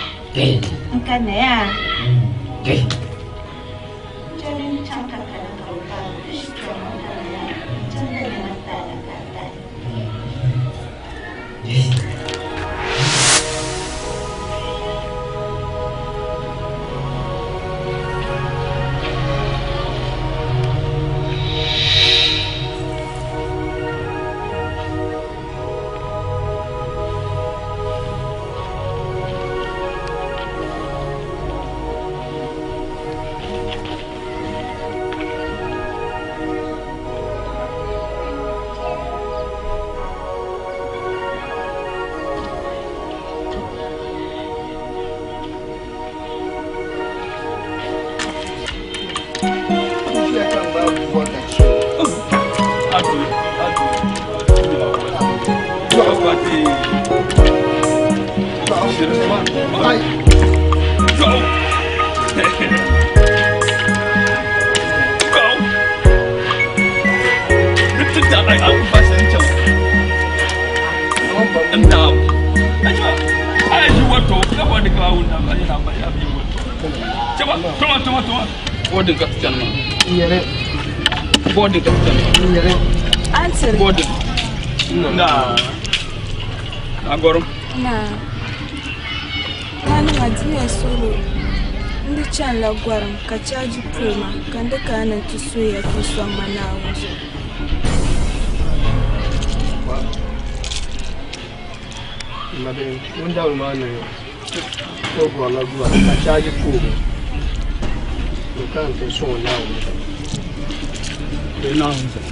N kanna yaa. Chɛli n chaŋ ka kana ka bi paagi. N ʒi kpe ŋɔ n kanna yaa. N chaŋ ka nɛma ti a na ka a tahi. Agorum. Na. Naanima dinya suhuri n di chanila gɔrim ka chaaji pooi ma ka n di kana ni n ti suhi ya ka yi sɔŋ ma Naawuni zuɣu. Mabihi, ŋun dabili maa ni o gɔrila gɔrim ka chaaji pooi o ka o kana nti sɔŋ o Naawuni zuɣu. Bee Naawuni zuɣu.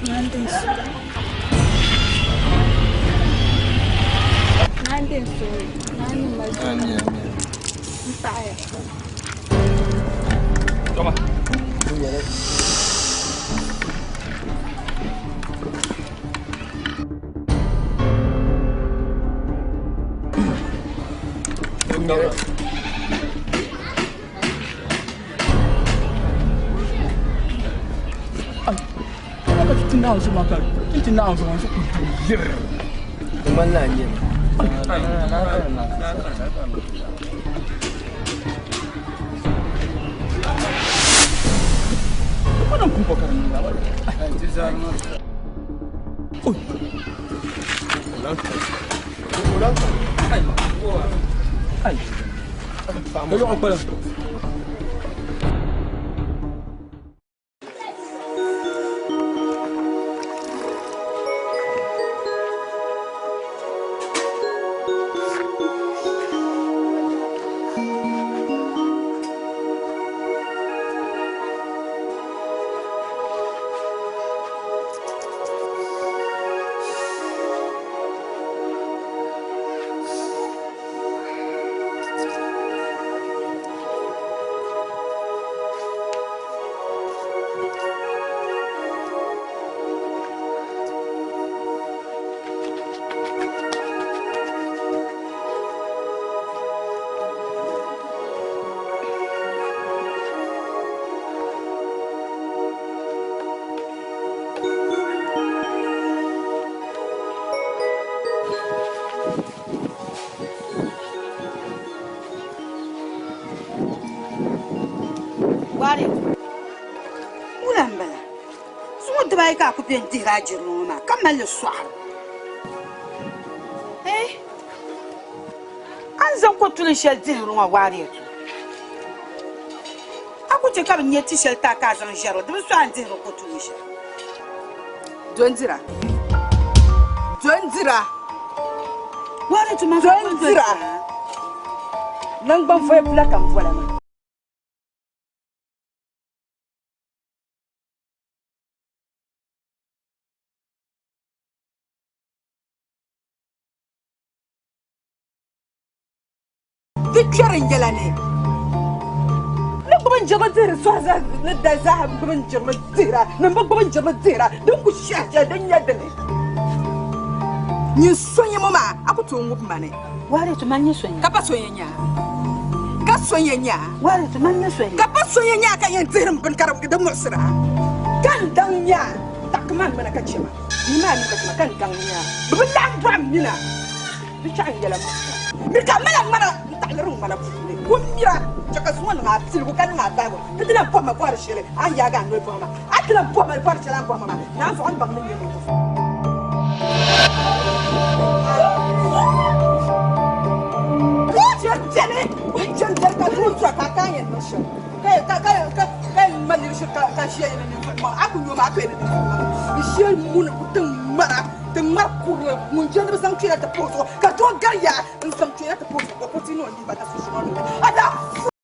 be n-dihiri a jirili ŋɔ maa ka mali li sɔɣiri? Eh? A ni zaŋ kotulin shɛli dihiri ŋɔ Waariatu, a ku chɛ ka bɛ nya ti shɛli ti a ka a zaŋ ʒɛri li, di bi so a ni dihiri kotulin shɛli. Do n-dira. Do n-dira. Waariatu man Do n-dira. Naŋgban voya bula ka m bola maa. Di kpɛri n yɛla ni ni gbubi n jirimi dihiri sɔhi zaa ni dali zaa gbubi n jirimi dihira ni n bi gbubi n jirimi dihira din ku shɛhi shɛli din nyɛ dini nyin sonyamo maa a ku tooi ŋubi ma ni ka pa so yɛn nya ka so yɛn nya ka pa so yɛn nya ka yɛn dihiri n bini ka di muɣisira ka n daŋ nya taɣi maa ŋmana ka chɛ ma bia maa mi ka chɛ ma ka n daŋ nya bɛ bi laɣim dɔɣim nina Di chaɣ n yɛla mi ka mala ŋmana n taɣiliri ŋmana puuni ko mira chɛ ka zuŋɔ niŋ a piligu ka niŋ a bahigu ti ti lahi bɔhima bɔhiri shɛli a ni yaagi a noli bɔhima a ti lahi bɔhima bɔhiri shɛli a ni bɔhima maa naan zuɣu a ni baŋ ni nyɛ ninvuɣ so. Chɛli chɛli ka zuŋɔ tura ka a ka a yɛn niŋ shɛm ka ka ka ka ka yɛn mali niri shiri ka ka ʒiya ni ninvuɣ maŋ a ku nyo maa a ku yɛn ni ninvuɣ maŋ n ʒiya muni tiŋ ŋmana Ti ŋmari kurili ŋun jɛndi bi zaŋ kpɛna ti puhi zuɣu ka doo gari yaa n zaŋ kpɛna ti puhi zuɣu ka o ti niŋ o liiba ka su shɛŋa niŋ a daa.